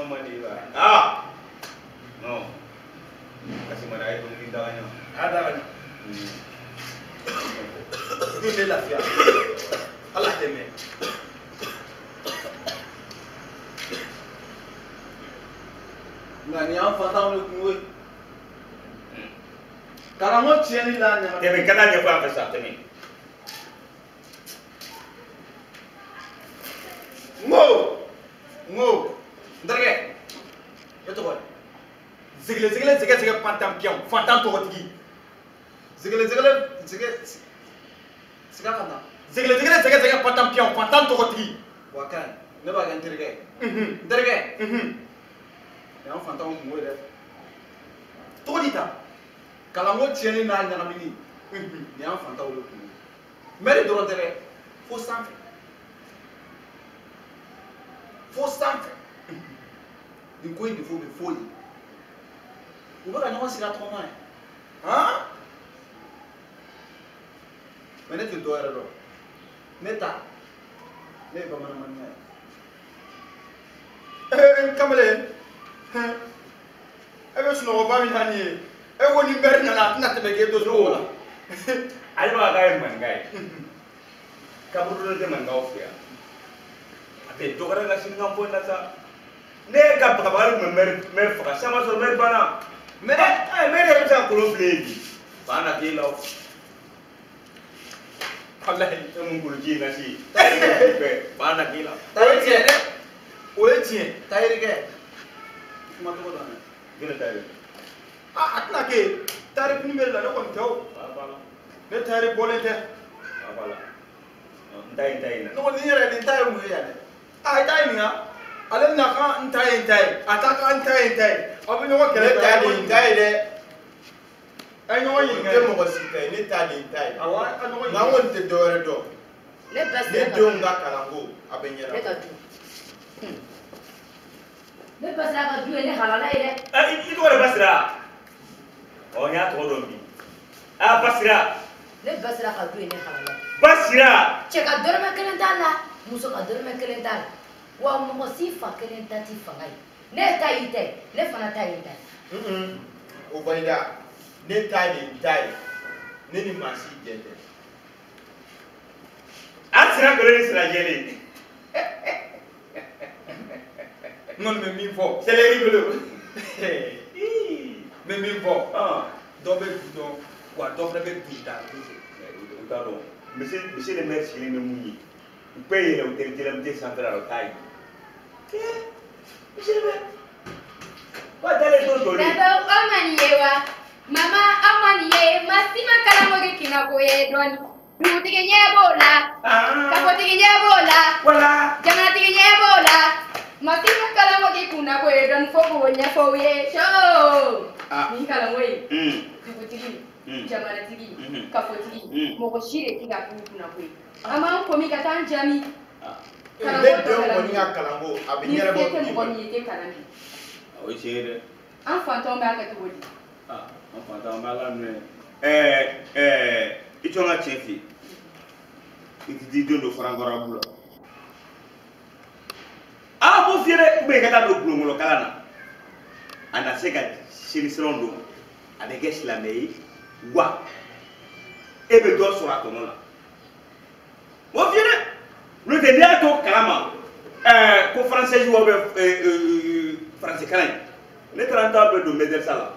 Maliba. Non. Kasi mana a ye dumuni daga ɲa. A y'a daga ɲa. Dugu in bɛ lafiya. Ala dɛmɛ. Nka nin y'an fatanw de kungo ye. Karamɔgɔ tiɲɛni la ɲaga. Tɛmɛ ka taa ɲɛfɔ an fɛ sa, tɛmɛ. N ko n terikɛ e tɔgɔ di? Zegele zegele zɛgɛ zɛgɛ pantan piyan fantan tɔgɔtigi. Zegele zegele zɛgɛ siga ka na. Zegele zegele zɛgɛ zɛgɛ pantan piyan fantan tɔgɔtigi. Wa ka ɲi ne b'a kɛ n terikɛ ye. N terikɛ. Nin y'an fantanw kungo ye dɛ. Tɔgɔ di ta kalanko tiɲɛni n'a ɲagamini nin y'an fantanw de kungo ye. Mɛri dɔrɔn tɛ dɛ fo sanfɛ. Fo sanfɛ. Nin ko in de fo bɛ fo ye. U bɛ ka ɲɔgɔn sira tɔgɔma ye. Han? Mɛ ne tɛ dɔ wɛrɛ dɔn. Ne ta ne ye bamananmaniya ye. Ee n kamalen e bɛ sunɔgɔba min na nin ye e ko ni mɛri nana a tɛna tɛmɛ k'e to sunɔgɔ la. Ale b'a k'a ye maninka ye. Kaburu dɔ tɛ maninkaw fɛ yan. A bɛ dɔ wɛrɛ ka sini kan bɔ in na sa. Ne ka bagabagali tun bɛ mɛri faga sisan ma sɔrɔ mɛri banna. Mɛri mɛri yɛrɛ bɛ se ka kolon fili ye bi. Ba na k'e la o. Walayi e mun koloji in na se. Ba na k'e la. O ye tiɲɛ dɛ. O ye tiɲɛ. Tayirikɛ. Kuma tɔgɔ dɔn dɛ. Jɔn tayiri? Aa a tɛna kɛ yen. Tayiri kunu bɛ la ne kɔni tɛ o. Ne tayiri bɔlen tɛ. A b'a la. N ta ye n ta ye na. Ne kɔni yɛrɛ nin ta ye mun ye yan dɛ? Aa i ta ye nin ya? Ale na kan n ta ye n ta ye. A ta kan n ta ye n ta ye. Aw bɛ ɲɔgɔn kɛlɛ. Ne ta de ye n ta ye dɛ. A ye ɲɔgɔn ɲininka. O tɛ mɔgɔ si ta ye ne ta de ye n ta ye. Awɔ a ka ɲɔgɔn ɲininka. Nka n kɔni tɛ dɔ wɛrɛ dɔn. Ne ba sira Ne denw ka kalanko a bɛ ɲɛnabɔ. Ne ka du. Ne ba sira ka du ye ne halala ye dɛ. I tɔgɔ de Basira? Ɔ n y'a tɔgɔ dɔn bi. Aa Basira. Ne ba sira ka du ye ne halala ye. Basira. Cɛ ka dɔrɔmɛ kelen t'a la, muso ka dɔrɔmɛ kelen t'a la. Wa mɔgɔ si fa kelen ta ti fanga ye. Ne ta y'i ta ye, ne fana ta y'i ta ye. O Bayida, ne ta de ye n ta ye. Ne ni maa si jɛ tɛ. A sira kelen ni sira jɛlen. N kɔni bɛ min fɔ. Sɛlɛri bolo. N bɛ min fɔ. Dɔ bɛ du dɔn wa dɔ fana bɛ du da. U t'a dɔn. Monsieur le maire sigilen bɛ mun ye? U bɛɛ yɛlɛ u teri jɛlɛmuden sanfɛla la u t'a ye. Monsieur le maire. Wa dalen t'o jɔlen. D'abord, aw ma nin ye wa? Mama, aw ma nin ye. Maa si ma kalanko kɛ kinako ye dɔɔni. Dugutigi ɲɛ b'o la. Kafotigi ɲɛ b'o la. Wala. Jamanatigi ɲɛ b'o la. Maa si ma kalanko kɛ kunnako ye dɔɔni fo k'o ɲɛfɔ u ye. Soo. Nin kalanko in. Dugutigi. Jamanatigi. Kafotigi. Mɔgɔ si de tɛ ka k'u kunnako ye. An b'an komi ka taa an jami. Ne denw kɔni ka kalanko a bɛ ɲɛnabɔ. Ni se tɛ mɔgɔ min ye i tɛ kalan kɛ. O ye tiɲɛ ye dɛ. An fantanw b'a kɛ cogo di? An fantanw b'a la minɛ. I jɔn ka tiɲɛ f'i ye. I ti t'i den don farankarabu la. Aa b'o f'i ye dɛ. Ou bien i ka taa don bulonkɔnɔ kalan na. A na se ka seli siranw don. A bɛ kɛ silamɛ ye wa e bɛ dɔ sɔrɔ a tɔnɔ la. O f'i ye dɛ. N'o tɛ n'i y'a to kalama ko français ou bien français kalan in. Ne taara n ta bɛɛ don médersa la.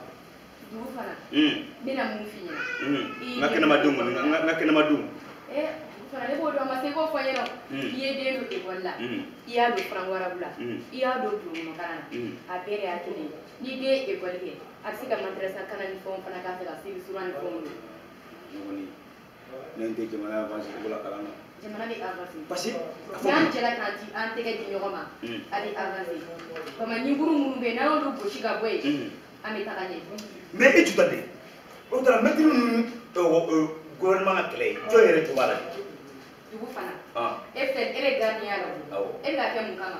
Dugu fana. N bɛna mun f'i ɲɛna. N ka kɛnɛmadenw kɔni n ka kɛnɛmadenw. Dugu fana ne b'o dɔn ma se k'o fɔ n ɲɛna. I ye den don ekɔli la. I y'a don franco arabu la. I y'a don bulonkɔnɔ kalan na. A bɛɛ de y'a kelen ye. N'i den ye ekɔli kɛ a bɛ se ka madrasa kalan ni fɛnw fana k'a fɛ ka seli suran ni fɛnw don. Ne kɔni ne tɛ jamana avance cogo la kalan na. Jamana bɛ avancer. Parce que n'an jɛra k'an di an tɛgɛ di ɲɔgɔn ma a bɛ avancer. Bama ɲinkuru minnu bɛ yen n'an y'olu gosi ka bɔ yen an bɛ taga ɲɛ. Mais e juta de o taara mɛtiri ninnu gouvernement ka kɛlɛ ye jɔn yɛrɛ jo b'a la. Dugu fana. E filɛ e bɛ gardien la o. E bɛ ka kɛ mun kama?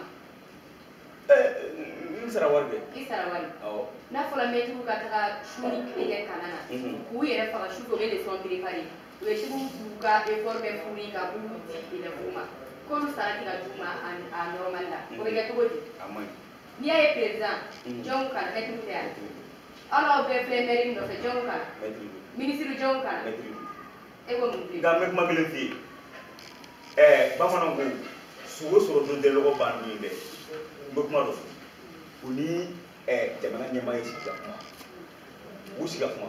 N sara wari bɛɛ. I sara wari. Awɔ. N'a fɔra mɛtiriw ka taga su ni tile kɛ kalan na k'u yɛrɛ faga su fɛ u bɛ leçon préparer. U bɛ sugu k'u ka effort bɛɛ fourni ka b'u di élèves ma k'olu sara tɛ ka d'u ma a normal la o bɛ kɛ cogo di? A man ɲi. N'i y'a ye président jɔnw kalan mɛtiriw tɛ yan. Aw n'aw bɛɛ filɛ mairie nɔfɛ jɔnw kalan. Ministre jɔnw kalan. E ko mun bilen? Nka n bɛ kuma kelen f'i ye. Bamananw ko sogo sɔrɔ don tɛ lɔgɔ ban don ye dɛ. N bɛ kuma dɔ fɔ. U ni jamana ɲɛmaa ye sigi ka kuma. U sigi ka kuma.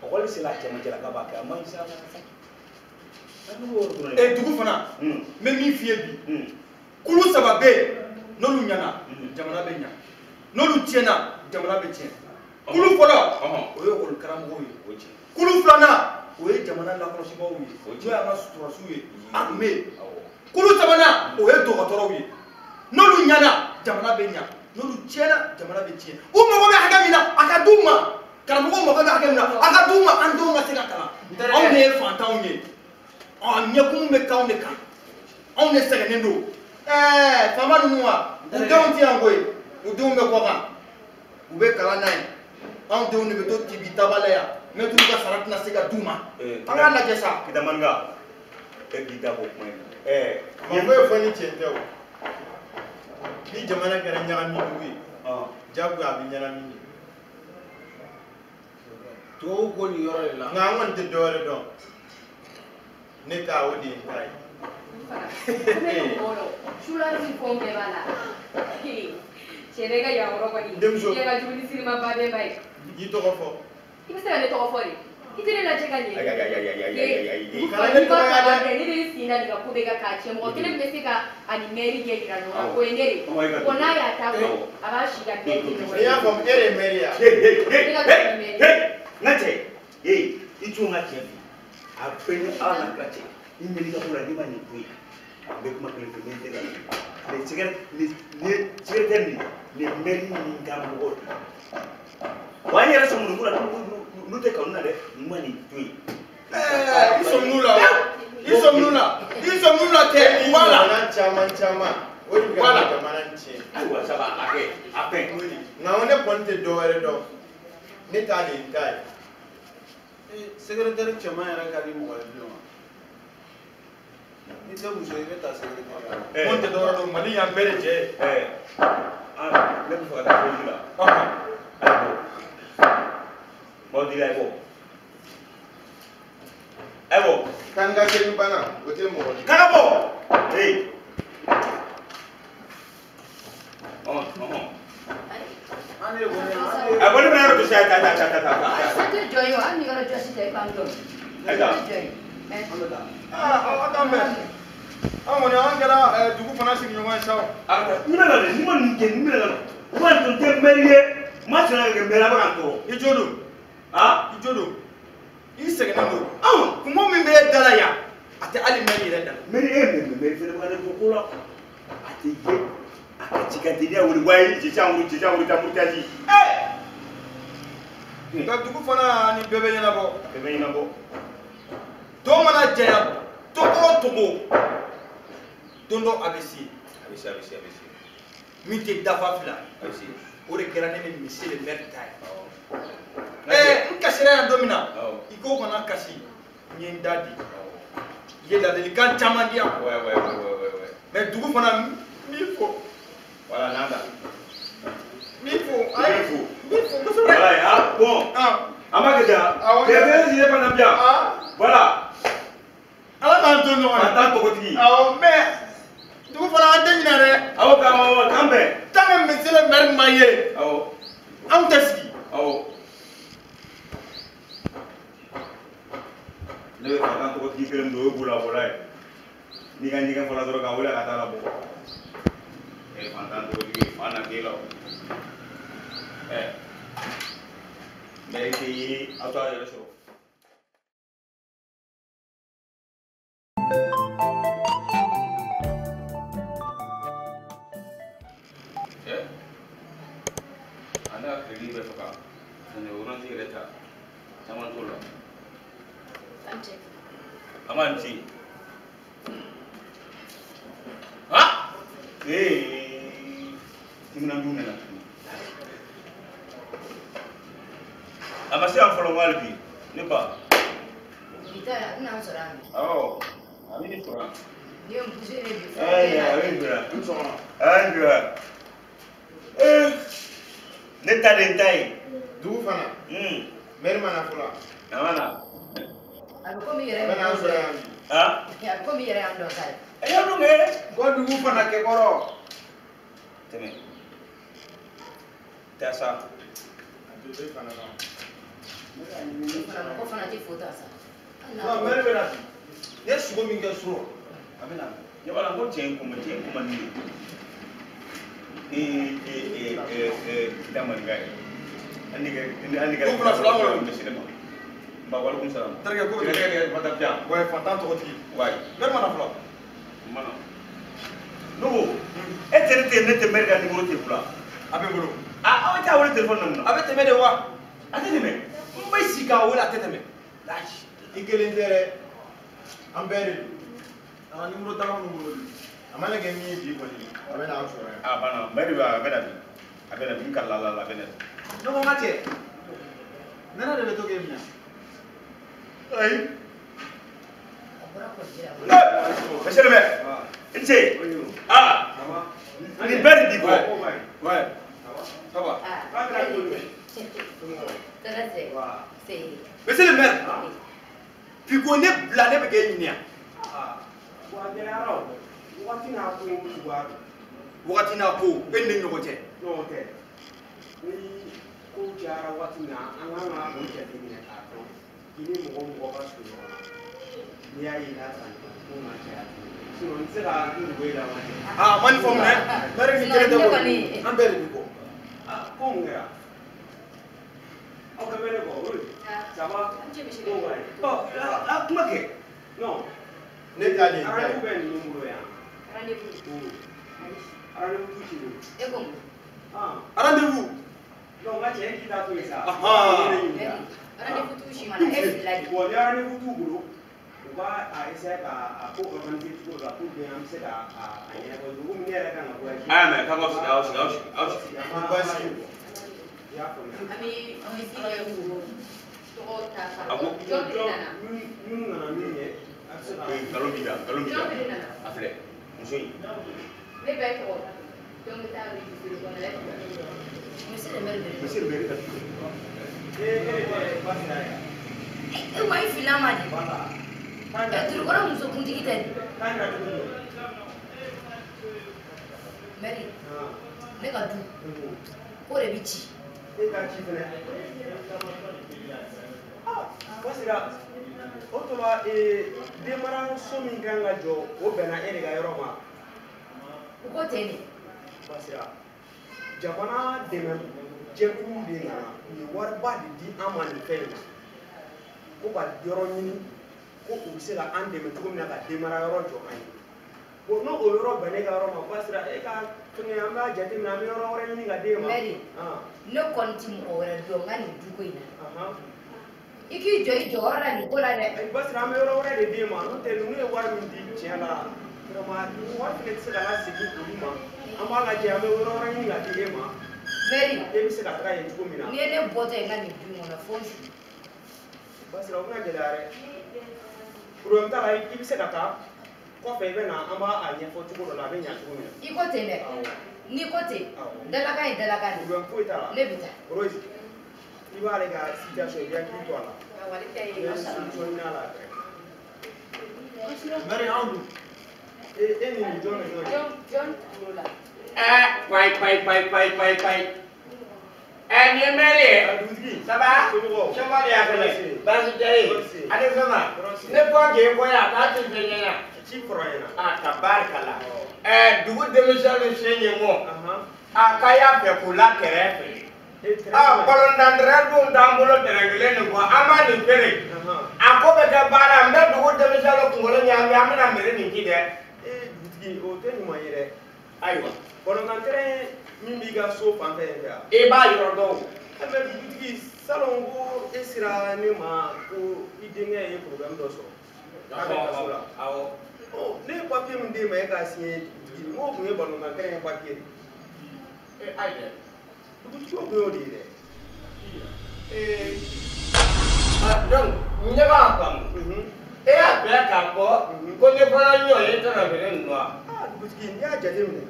Ɔkɔli sera a cɛmancɛ la k'a b'a kɛ a man ɲi sa. E dugu fana n bɛ min f'i ye bi kulu saba bɛ yen n'olu ɲɛna jamana bɛ ɲa n'olu tiɲɛna jamana bɛ tiɲɛ kulu fɔlɔ o ye ekɔli karamɔgɔw ye kulu filanan o ye jamana lakɔlɔsibaaw ye n'o y'an ka sɔrɔdasiw ye armée kulu sabanan o ye dɔgɔtɔrɔw ye n'olu ɲɛna jamana bɛ ɲa n'olu tiɲɛna jamana bɛ tiɲɛ u mago bɛ hakɛ min na a ka d'u ma karamɔgɔw mago bɛ hakɛ min na a ka d'u ma an denw ka se ka kalan anw de ye faantanw ye ɲɛkumu bɛ k'anw de kan anw de sɛgɛnnen don ɛɛ faama ninnu wa u denw tɛ yan koyi u denw bɛ kɔ kan u bɛ kalan na yen anw denw de bɛ to tibi daba la yan mɛtiriw ka sara tɛna se ka d'u ma an k'a lajɛ sa. Kita Maninka e k'i da bɔ kuma in na. Ma foyi fɔ ni tiɲɛ tɛ o ni jamana kɛra ɲagami dugu ye jagoya a bɛ ɲagami de. Tubabuw ko nin yɔrɔ de la. Nka an kɔni tɛ dɔwɛrɛ dɔn ne ta o de ye n ta ye. Sula ni fɛnw bɛɛ b'a la. Cɛ ne ka yan yɔrɔ kɔni. Denmuso. I ka jugu ni sirima ba bɛɛ ba ye. I tɔgɔ fɔ. I bɛ se ka ne tɔgɔ fɔ de. I tɛ ne lajɛ ka ɲɛ. Ayi. Kana ne tɔgɔ ya dɛ. Ne de ye sen da nin ka ko bɛɛ kan k'a tiɲɛ mɔgɔ kelen min bɛ se ka a ni mɛri ɲɛ yira ɲɔgɔn na o ye ne de ye. Bon n'a y'a ta fɔ a b'a si ka mɛri kɛ ɲɔgɔn ye. I y'a faamu e de ye mɛri ye. N ka cɛ i t'o n ka cɛ bi a bɛɛ ni ala n'a kira cɛ i ɲɛ ka ko la n'i ma nin ko ye n bɛ kuma kelen fɛ n bɛ tɛgɛ la nin secrétaire nin mɛri nin ka mɔgɔ wa an yɛrɛ sɔmi nin ko la n'u tɛ kanu na dɛ n ma nin to yen. I sɔmin'u la i sɔmin'u la i sɔmin'u la tɛ wala. Jamana caman caman o de bɛ ka jamana in tiɲɛ. Ayiwa saba a kɛ a bɛn. Nka ne kɔni tɛ dɔwɛrɛ dɔn ne ta de ye n ta ye. Secrétaire cɛman yɛrɛ ka di mɔgɔ ye bilen wa? N'i tɛ muso ye i bɛ taa secrétaire la. Ko n tɛ dɔwɛrɛ dɔn Mali y'an bɛɛ de jɛ ye. Ne bɛ fɛ ka taa pause la. A ye bɔ. Mawudi a ye bɔ. A ye bɔ. Kan ka kɛ ni bana o tɛ mɔgɔ di. Kana bɔ. A bɔ ne bɛna yɔrɔ jɔsi a ye taa taa taa taa. A tɛ jɔ yen o hali ni yɔrɔ jɔsi tɛ i b'an dɔn. Ayi taa. Aa aw k'an bɛn an kɔni an kɛra dugu fana sigiɲɔgɔn ye sa o. A ka taa n bɛna na dɛ n'i ma nin kɛ n bɛna na o b'a to n tɛ mɛri ye n ma sɔn ka kɛ mɛri a bɛ ka n tɔɔrɔ. I jo don. I jo don i sɛgɛnnen don anw kungo min bɛ e da la yan a tɛ hali mɛri yɛrɛ da la. Mɛri e mɛ mɛri fɛnɛ bɛ ka ne bɔ ko la a tɛ ye a ka ci ka teliya wuli wa ye cɛcɛ wuli cɛcɛ wuli taa murutaji. Nka dugu fana ni bɛɛ bɛ ɲɛnabɔ. Bɛɛ bɛ ɲɛnabɔ. Don mana janya togo o togo don dɔ a bɛ se. A bɛ se a bɛ se a bɛ se. Min tɛ dafa fila. A bɛ se. O de kɛra ne ni monsieur le maire ta ye. N kasira yan don min na. I ko kana kasi n ye n da di. I ye ladilikan caman di yan. Mais dugu fana n b'i fo. Voilà n'an ta. N b'i fo. Ayi n b'i fo kosɛbɛ. Voilà bon. An b'a kɛ tan. Cɛ bɛ fana bi yan. Voilà. Ala k'an to ɲɔgɔn na. Ka taa tɔgɔtigi. Awɔ mais dugu fana an tɛ ɲinɛ dɛ. Awɔ k'an bɛn. Tant que monsieur le maire ma ye. Awɔ. Anw tɛ sigi. Awɔ. Ne bɛ fɛ ka tɔgɔtigi kelen don o ye bolabɔla ye. N'i ka ɲɛgɛn fɔla dɔrɔn k'a wele ka taa labɔ. Fantan tɔgɔtigi fa na k'e la o. Mɛri tɛ ye aw t'a yɛrɛ sɔrɔ. Ale ka crédit bɛ faga fɛnɛ orange yɛrɛ ta caman t'o la. A ma nin ci. Timinandiw nana tuguni. A ma se yan fɔlɔ hali bi ne ba. Bi ta a bɛna an sɔrɔ yan bi. Awɔ a bɛ ne sɔrɔ yan. N'i ye n poussé ne bi. Ayi a bɛ n jɔ yan. N sɔgɔma. A ye n jɔ yan. Ne ta de n ta ye. Dugu fana. Mɛri ma na fɔlɔ. A ma na. A bɛ komi i yɛrɛ A bɛ n'an sɔrɔ yan bi. A bɛ komi i yɛrɛ y'an dɔn sa ye. E y'a dɔn kɛ. Ko dugu fana kɛ kɔrɔ. Tɛmɛ. Taa sa. A bɛ fana na. Mɔgɔ fana tɛ fo ta sa. Non mɛri bɛ na bi. Ne ye sogo min kɛ surɔ a bɛ na. Ne b'a la ko cɛ in ko ma cɛ in ko ma nin ye. Kita maninka ye. Hali ni ka. Ko fila fila kɔnɔ. Monsieur le maire. Ba walekum salam. Terikɛ ko bɛ Terikɛ fanta fiya. Ouais, fantan tɔgɔtigi. Ouais. Maire mana fɔlɔ. Mana. Ne ko e tɛ ne tɛ ne tɛ maire ka numéro tɛ fila. A bɛ n bolo. Ah aw t'a wele téléphone na mun na? A bɛ tɛmɛ de wa? A tɛ tɛmɛ. N bɛ sigi k'a wele a tɛ tɛmɛ. I kelen tɛ dɛ. An bɛɛ de don. A ka numéro t'an minnu bolo bi. A mana kɛ min ye bi kɔni, a bɛ n'an sɔrɔ yan. A banna maire bɛ a bɛ na bi. A bɛ na bi n kalila la a bɛ na bi. Ne ko n ka cɛ. Nɛnɛ de bɛ to k'e minɛ. Ayi. A bɔra kɔlɔsi la. Monsieur le maire. I ni ce. Ah. Nin bɛɛ de b'i kɔ. Ouais. Ça va. Ah, tɔɔrɔ tɛ. C'est. Monsieur le maire. Bi ko ne bila ne bɛ k'e ɲini yan. Wa gɛlɛyara o. Wagati n'a ko cogoya don. Wagati n'a ko e ni ne ɲɔgɔn cɛ. N'o tɛ. Ni ko cayara waati min na, an kan ka o jateminɛ k'a dɔn i ni mɔgɔ mɔgɔ ka surun ɲɔgɔn na. N'i y'a ye i n'a san ko ma caya. Sinon n tɛ se ka n dogo e la waati. Ah ma nin faamu dɛ. Maire ni kelen tɛ Ne ko. kɔni. An bɛɛ de b'i kɔ. Ah ko mun kɛra? Aw bɛɛ bɛ ne kɔ o de. Ça va? An cɛ monsieur Ko le wa maire. Ɔ a kuma kɛ. Non. Ne ta de ye n ta ye. Rendez-vous bɛ ninnu bolo yan. Rendez-vous. Rendez-vous t'u ci bolo. E ko mun? Ah. Rendez-vous. Non, n ka cɛ e k'i ta to yen sa. Ahan. Ne ɲininka. Rendez-vous t'u si ma na e filila de. Bon, ni rendez-vous t'u bolo, u b'a a essayer ka a ko organiser cogo dɔ la pour que an bɛ se ka a ɲɛnabɔ. Komi ne yɛrɛ kan ka voyager. Aya mɛ k'aw sigi aw sigi aw sigi aw sigi. Baasi. I y'a faamuya. An bɛ misi kɛ k'o tɔgɔ ta ka A ko jɔn de nana? Minnu nana min ɲɛ, a bɛ se ka. Nkalon b'i da nkalon b'i da. Jɔn de nana? A filɛ muso in. Ne bɛ tɔgɔ. Jɔn bɛ taa registre kɔnɔ la. Monsieur le maire de. Monsieur le maire ka. E e de tɛ Basira ye. E ma i filila ma de. Voilà. E Dukɔrɔ muso kuntigi tɛ de. K'a yira cogo di? Maire, Ah. ne ka du ko de bɛ ci. E ka ci fɛnɛ. Ah, Basira, o tuma denmaraso min kan ka jɔ o bɛnna e de ka yɔrɔ ma. U ko ten de. Basira, jamana dɛmɛ jɛkulu de nana u ye wariba de di an ma nin fɛn in na ko ka yɔrɔ ɲini ko u bɛ se ka an dɛmɛ cogo min na ka denmara yɔrɔ jɔ an ye. Bon n'o o yɔrɔ bɛnna e ka yɔrɔ ma Basira e ka fɛngɛ an b'a jateminɛ an bɛ yɔrɔ wɛrɛ ɲini ka d'e ma. Maire, Ah, ne kɔni ti mɔgɔ wɛrɛ dɔn n ka nin duko in na. ahan. I k'i jɔ i jɔyɔrɔ la nin ko la dɛ. Ayi Basira an bɛ yɔrɔ wɛrɛ de d'e ma n'o tɛ ninnu ye wari min di tiɲɛ la vraiment wari fɛnɛ tɛ se ka lasegin olu ma an b'a lajɛ an bɛ yɔrɔ wɛrɛ ɲini ka di e ma Maire, e bɛ se ka taga yen cogo min na. n'i ye ne bɔtɔ ye n ka nin du in kɔnɔ fo n su. Basira o bɛna gɛlɛya dɛ. Problème t'a la i bɛ se ka taa kɔfɛ i bɛ na an b'a a ɲɛfɔ cogo dɔ la a bɛ ɲa cogo min na. I ko ten dɛ. N'i ko ten, dalakan ye dalakan de. Problème foyi t'a la. Ne bɛ taa. Rose i b'ale ka situation i bɛ hakili to a la. Awɔ, ale ta I ye. bɛ solution ɲini a la après. Maire anw dun. E e ni nin jɔn bɛ ɲɔgɔn ye? Jɔn jɔn tulo la. Payi payi payi payi payi payi. Nin ye maire ye. Dugutigi. Ça va? Somɔgɔw. Somɔgɔw de y'a kɛnɛ. Baasi tɛ yen. Baasi. Ale fɛn ma. Baasi. Ne bɔ k'e bɔ yan a t'a ti fɛn ɲɛna. Ci fɔra ɲɛna. A ka barika la. Dugu denmisɛnninw sen ye mɔ. Ahan. A k'a y'a fɛ k'u la kɛrɛfɛ. E tɛrɛ. A balontan dun t'an bolo tɛrɛn kelen nin kɔ an b'a nin feere. Ahan. A ko bɛ kɛ baara n bɛ dugu denmisɛnninw kunkolo ɲagami an bɛna mairie nin ci dɛ. E dugutigi o tɛ ɲuman ye dɛ. Ayiwa. Balontan terrain min b'i ka so fan fɛ yen fɛ yan. I b'a yɔrɔ dɔn o. Mɛ dugutigi salon ko e sera ne ma ko i denkɛ ye problème dɔ sɔrɔ. K'a bɛ kaso la. Awɔ. Ɔ ne ye papier min d'e ma e k'a signé dugutigi n k'o tun ye balontan terrain papier de ye. Ee ayi dɛ. Dugutigi o tun y'o de ye dɛ. Ah, donc ne b'a faamu. E y'a bɛɛ k'a fɔ ko ne fana ɲɔ ye tɛnɛ feere ninnu wa. Aa dugutigi n'i y'a jateminɛ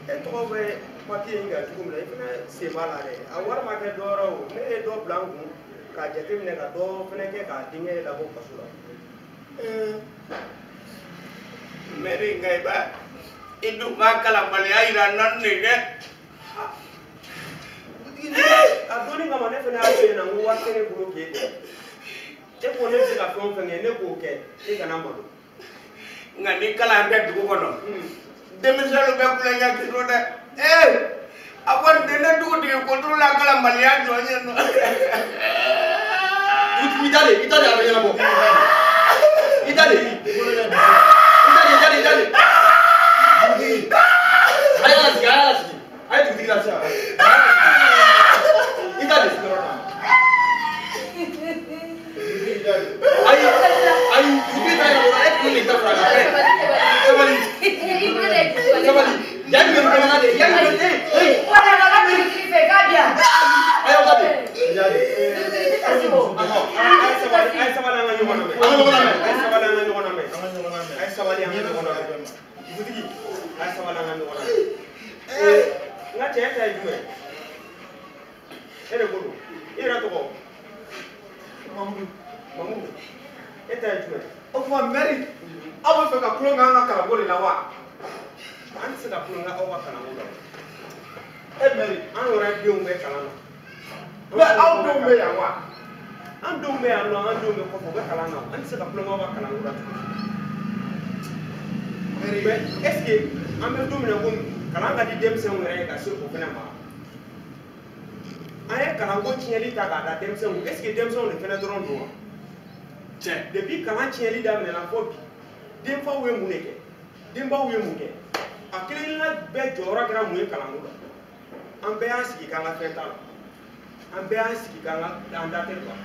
e tɔgɔ bɛ papier in kan cogo min na i fana sen b'a la dɛ a wari ma kɛ dɔ wɛrɛ o ne ye dɔ bila n kun k'a jateminɛ ka dɔ fana kɛ k'a denkɛ labɔ kaso la. Mɛri nka i b'a i dun b'a kalanbaliya yira n na nin dɛ. Dugutigi a donni kama ne fana y'a f'e ɲɛna n ko wari tɛ ne bolo k'e dɛmɛ. E ko ne bɛ se ka fɛn o fɛn kɛ ne k'o kɛ e kana malo. Nka ni kalan tɛ dugu kɔnɔ denmisɛnninw bɛ kulonkɛ kɛ dɛ. Ee a ko nin tɛ ne dugutigi koturu la kalanbaliya jɔ ye nɔ. Dugutigi i ta de a bɛ ɲɛnabɔ. I ta de. I ta de. A y'a lasigi a ye dugutigi lasigi. I ta de. Ayi dugutigi ta ɲɛnabɔ e kun de ta fara kan. Sabali. Sabali. Yanni bɛ kɔnɔna de yanni bɛ ee. Wala ka dugutigi fɛ k'a bi yan. A y'aw ta de. Dugutigi tɛ kasi o. A ye sabali an ka ɲɔgɔn lamɛn. A ye sabali an ka ɲɔgɔn lamɛn. A ye sabali an ka ɲɔgɔn lamɛn. Dugutigi a ye sabali an ka ɲɔgɔn lamɛn. N ka cɛ e ta ye jumɛn ye? E de ko don. I yɛrɛ tɔgɔ? Mamudu. Mamudu. E ta ye jumɛn ye? O tuma mɛri aw bɛ fɛ ka tulon k'an ka kalanko de la wa? An tɛ se ka tulon kɛ aw ka kalanko la. E mɛri an yɛrɛ denw bɛ kalan na. Mɛ aw denw bɛ yan wa? An denw bɛ yan nɔ, an denw bɛ kɔfɛ, u bɛ kalan na. An tɛ se ka tulon kɛ aw ka kalanko la tuguni. Mais est ce que an bɛ don min na komi kalan ka di denmisɛnw yɛrɛ ye ka se o fana ma? An ye kalanko tiɲɛli ta k'a da denmisɛnw, est ce que denmisɛnw de fana dɔrɔn don wa? Tiɲɛ. Depuis kalan tiɲɛli daminɛna fo bi, denfaw ye mun de kɛ? Denbaw ye mun kɛ? A kelen kelenna bɛɛ jɔyɔrɔ kɛra mun ye kalanko la? An bɛɛ y'an sigi k'an ka fɛn t'a la. An bɛɛ y'an sigi k'an ka an da tɛ la.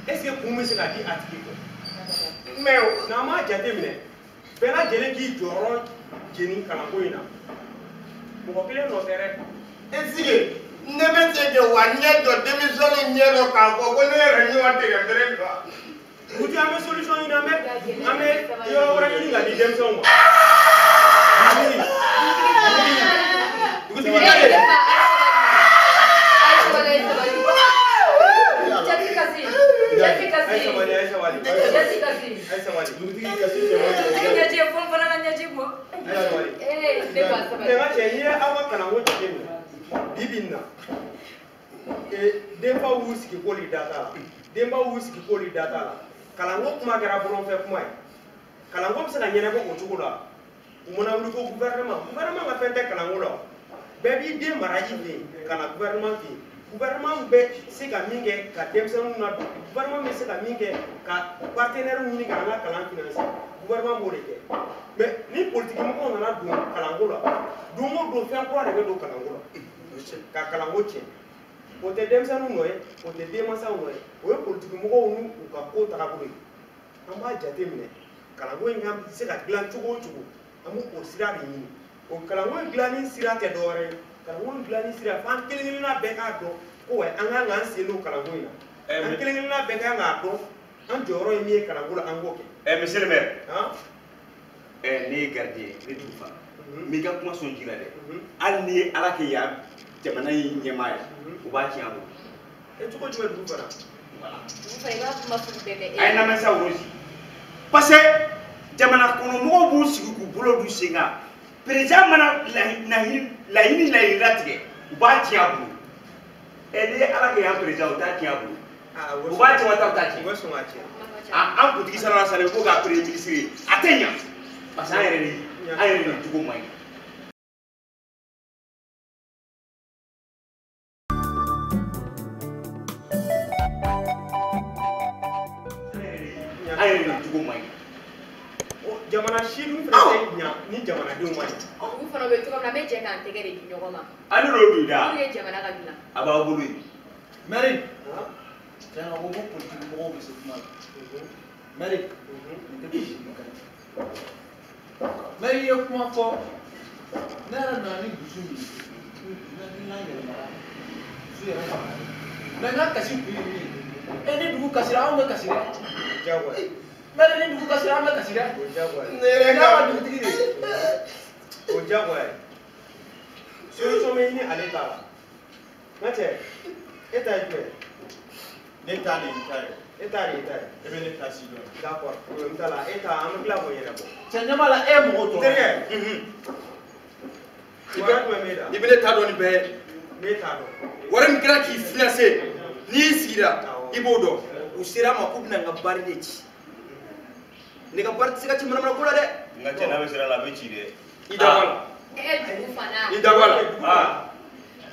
Est ce que kun bɛ se ka di a tigi kɔ? Mais n'an m'a jateminɛ, bɛɛ lajɛlen k'i jɔyɔrɔ jeni kalanko in na. Mɔgɔ kelen nɔ tɛ dɛ. Est ce que ne bɛ se kɛ wa ɲɛ jɔ denmisɛnninw ɲɛ dɔ k'a fɔ ko ne yɛrɛ ɲɔgɔn tigɛ bere dɔ? Dugutigi an bɛ solution ɲini, an bɛ yɔrɔ wɛrɛ ɲini ka di denmisɛnw ma. Dugutigi i ta de. Jati kasi. Jati kasi. A ye sabali a ye sabali. Jati kasi. A ye sabali. Dugutigi kasi cɛ man ɲi. Dugutigi ɲɛji ye fo n fana ka ɲɛji bɔ. A ye sabali. Ee ne ba sabali. N ka cɛ n'i ye aw ka kalanko jateminɛ bi bi in na, denfaw y'u sigi k'olu da t'a la. Denbaw y'u sigi k'olu da t'a la. Kalanko kuma kɛra bɔlɔnfɛ kuma ye. Kalanko bɛ se ka ɲɛnabɔ o cogo la. U mana wuli ko gouvernement, gouvernement ka fɛn tɛ kalanko la. Bɛɛ b'i den mara i fɛ yen ka na gouvernement fɛ yen. Gouvernement bɛ se ka min kɛ ka denmisɛnninw ladon, gouvernement bɛ se ka min kɛ ka partenaires ɲini ka an ka kalan financer, gouvernement b'o de kɛ. Mais ni politique mɔgɔw nana don kalanko la, don o don fɛn kura de bɛ don kalanko la ka kalanko tiɲɛ. O tɛ denmisɛnninw nɔ ye, o tɛ denmansaw nɔ ye, o ye politique mɔgɔw n'u ka ko tagabolo ye. An b'a jateminɛ kalanko in ka se ka dilan cogo o cogo, an b'o sira de ɲini. O kalanko in dilanni sira tɛ dɔwɛrɛ ye. Kalanko in dilanni sira f'an kelen kelenna bɛɛ k'a dɔn ko wa an kan k'an sen don kalanko in na. An kelen kelenna bɛɛ kan k'a dɔn an jɔyɔrɔ ye min ye kalanko la, an k'o kɛ. Monsieur le maire. Ne ye gardien ye, ne dugu fa. N b'i ka kuma sɔn ji la dɛ. Hali n'i ye Ala kɛ yan jamana in ɲɛmaa ye, u b'a tiɲɛ a bolo. E cogo jumɛn dugu fana? Dugu fa i b'a kuma sugu bɛɛ kɛ. A ye lamɛn sa Rosi. Parce que jamana kɔnɔmɔgɔw b'u sigi k'u bolo d'u sen kan. Président mana laɲini latigɛ, u b'a tiɲɛ a bolo. N'i ye Ala kɛ yan président, u t'a tiɲɛ a bolo. U b'a tiɲɛ wa u t'a tiɲɛ. U bɛ sɔn k'a tiɲɛ. An kuntigi sara la salen ko k'a premier ministre ye, a tɛ ɲa. Parce que an yɛrɛ de jogo man ɲi. An yɛrɛ de jogo man ɲi. Jamana si dun fana tɛ ɲa ni jamanadenw ma ɲi. Olu fana bɛ cogo min na, an bɛ jɛ k'an tɛgɛ de di ɲɔgɔn ma. Ale de y'o don i da. Pour que jamana ka dilan. A b'aw bolo yen. Mɛri. Tiɲɛ na ko politiki mɔgɔw bɛ se kuma la. Mɛri. Nin tɛ politiki kan ye. Mɛri ye kuma fɔ, ne yɛrɛ nana ni dusu min ye, n hakilina yɛlɛmara, dusu yɛrɛ yɛlɛmara. Mɛ n ka kasi kun ye min ye, e ni dugu kasira anw bɛ kasi dɛ. Diyagoya. Mɛri ni dugu kasira an bɛ kasi dɛ. O diyagoya. Ne yɛrɛ ka dugutigi de. O diyagoya ye. Solution bɛ ɲini ale ta la. N ka cɛ, e ta ye jumɛn ye? Ne ta de y'i ta ye. E ta de y'i ta ye. E bɛ ne ta si dɔn. D'accord, problème t'a la. E ta an bɛ tila k'o ɲɛnabɔ. Cɛ ɲɛ b'a la e ye mɔgɔw tɔɔrɔ. Terikɛ. Kibaruya jumɛn b'e da? I bɛ ne ta dɔn nin bɛɛ ye. Ne t'a dɔn. Wari min kɛra k'i financer n'i y'i sigira i b'o dɔn. U sera ma k'u bɛna n ka bari de ci. Ne ka bari tɛ se ka ci manamana ko la dɛ. N ka cɛ n'a bɛ sira la a bɛ ci dɛ. I da bɔ a la. Dugu fana. I da bɔ a la.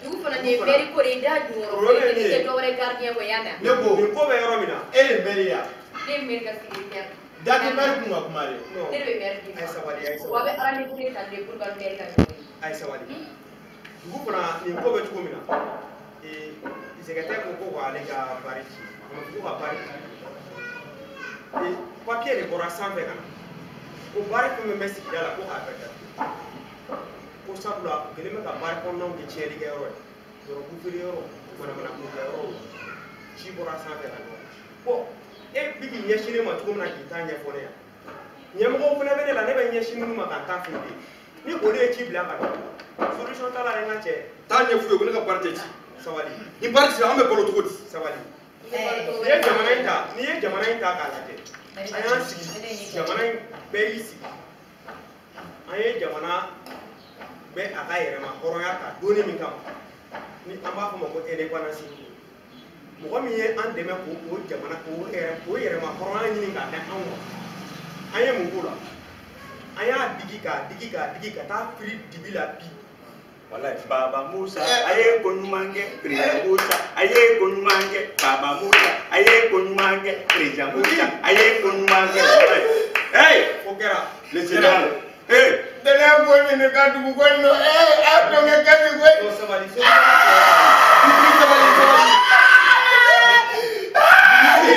Dugu fana nin ye mɛri ko de ye, da jukɔrɔ ko de ye, ne tɛ dɔwɛrɛ gardien kɔ i y'a mɛn. Ne ko nin ko bɛ yɔrɔ min na e ye mɛri ye wa? Ne ye mɛri ka secrétaire. Da tɛ mɛri kun ka kuma dɛ. Ne de bɛ mɛri di. A ye sabali, a ye sabali. Wa a bɛ rendez-vous ta de pour que mɛri ka ɲɔgɔn ye. A ye sabali. Dugu fana nin ko bɛ cogo min na, secrétaire ko ko k'ale ka bari ci, a ma fɔ ko ka bari ci. Papier de bɔra sanfɛ ka na ko bari fɛn fɛn bɛ sigida la ko k'a bɛɛ datugu. Ko sabula u kɛlen bɛ ka bari kɔnɔnaw kɛ tiɲɛnikɛyɔrɔ ye, dɔrɔgu feereyɔrɔ, manamana kokɛyɔrɔ, ci bɔra sanfɛ ka na. Bon, e bi k'i ɲɛsin ne ma cogo min na k'i ta ɲɛfɔ ne yan, ɲɛmɔgɔw fana bɛ ne la, ne bɛ ɲɛsin minnu ma k'a ta f'u ye, ni olu ye ci bila ka na, solution t'a la dɛ n ka cɛ. Taa ɲɛf'u ye ko ne ka bari tɛ ci. Sabali. Ni bari cira an bɛ balo cogo di? Sabali. N'i ye jamana in ta, n'i ye jamana in ta k'a lajɛ, an y'an sigi, jamana in bɛɛ y'i sigi, an ye jamana bɛ a ka yɛrɛma hɔrɔnya ta donni min kama, ni an b'a fɔ ma ko indépendance, mɔgɔ min ye an dɛmɛ k'o jamana k'o yɛrɛma hɔrɔnya ɲini k'a di anw ma, an ye mun k'o la? An y'a digi k'a digi k'a digi ka taa fili dibi la bi. Walayi Baba Musa a ye ko ɲuman kɛ, président Musa a ye ko ɲuman kɛ, Baba Musa a ye ko ɲuman kɛ, président Musa a ye ko ɲuman kɛ. Hey, o kɛra. Le général. Hey, dɛnɛ ko ɲini ka dugu ko in nɔ, a dɔnkɛ ka di koyi. O sabali, sabali,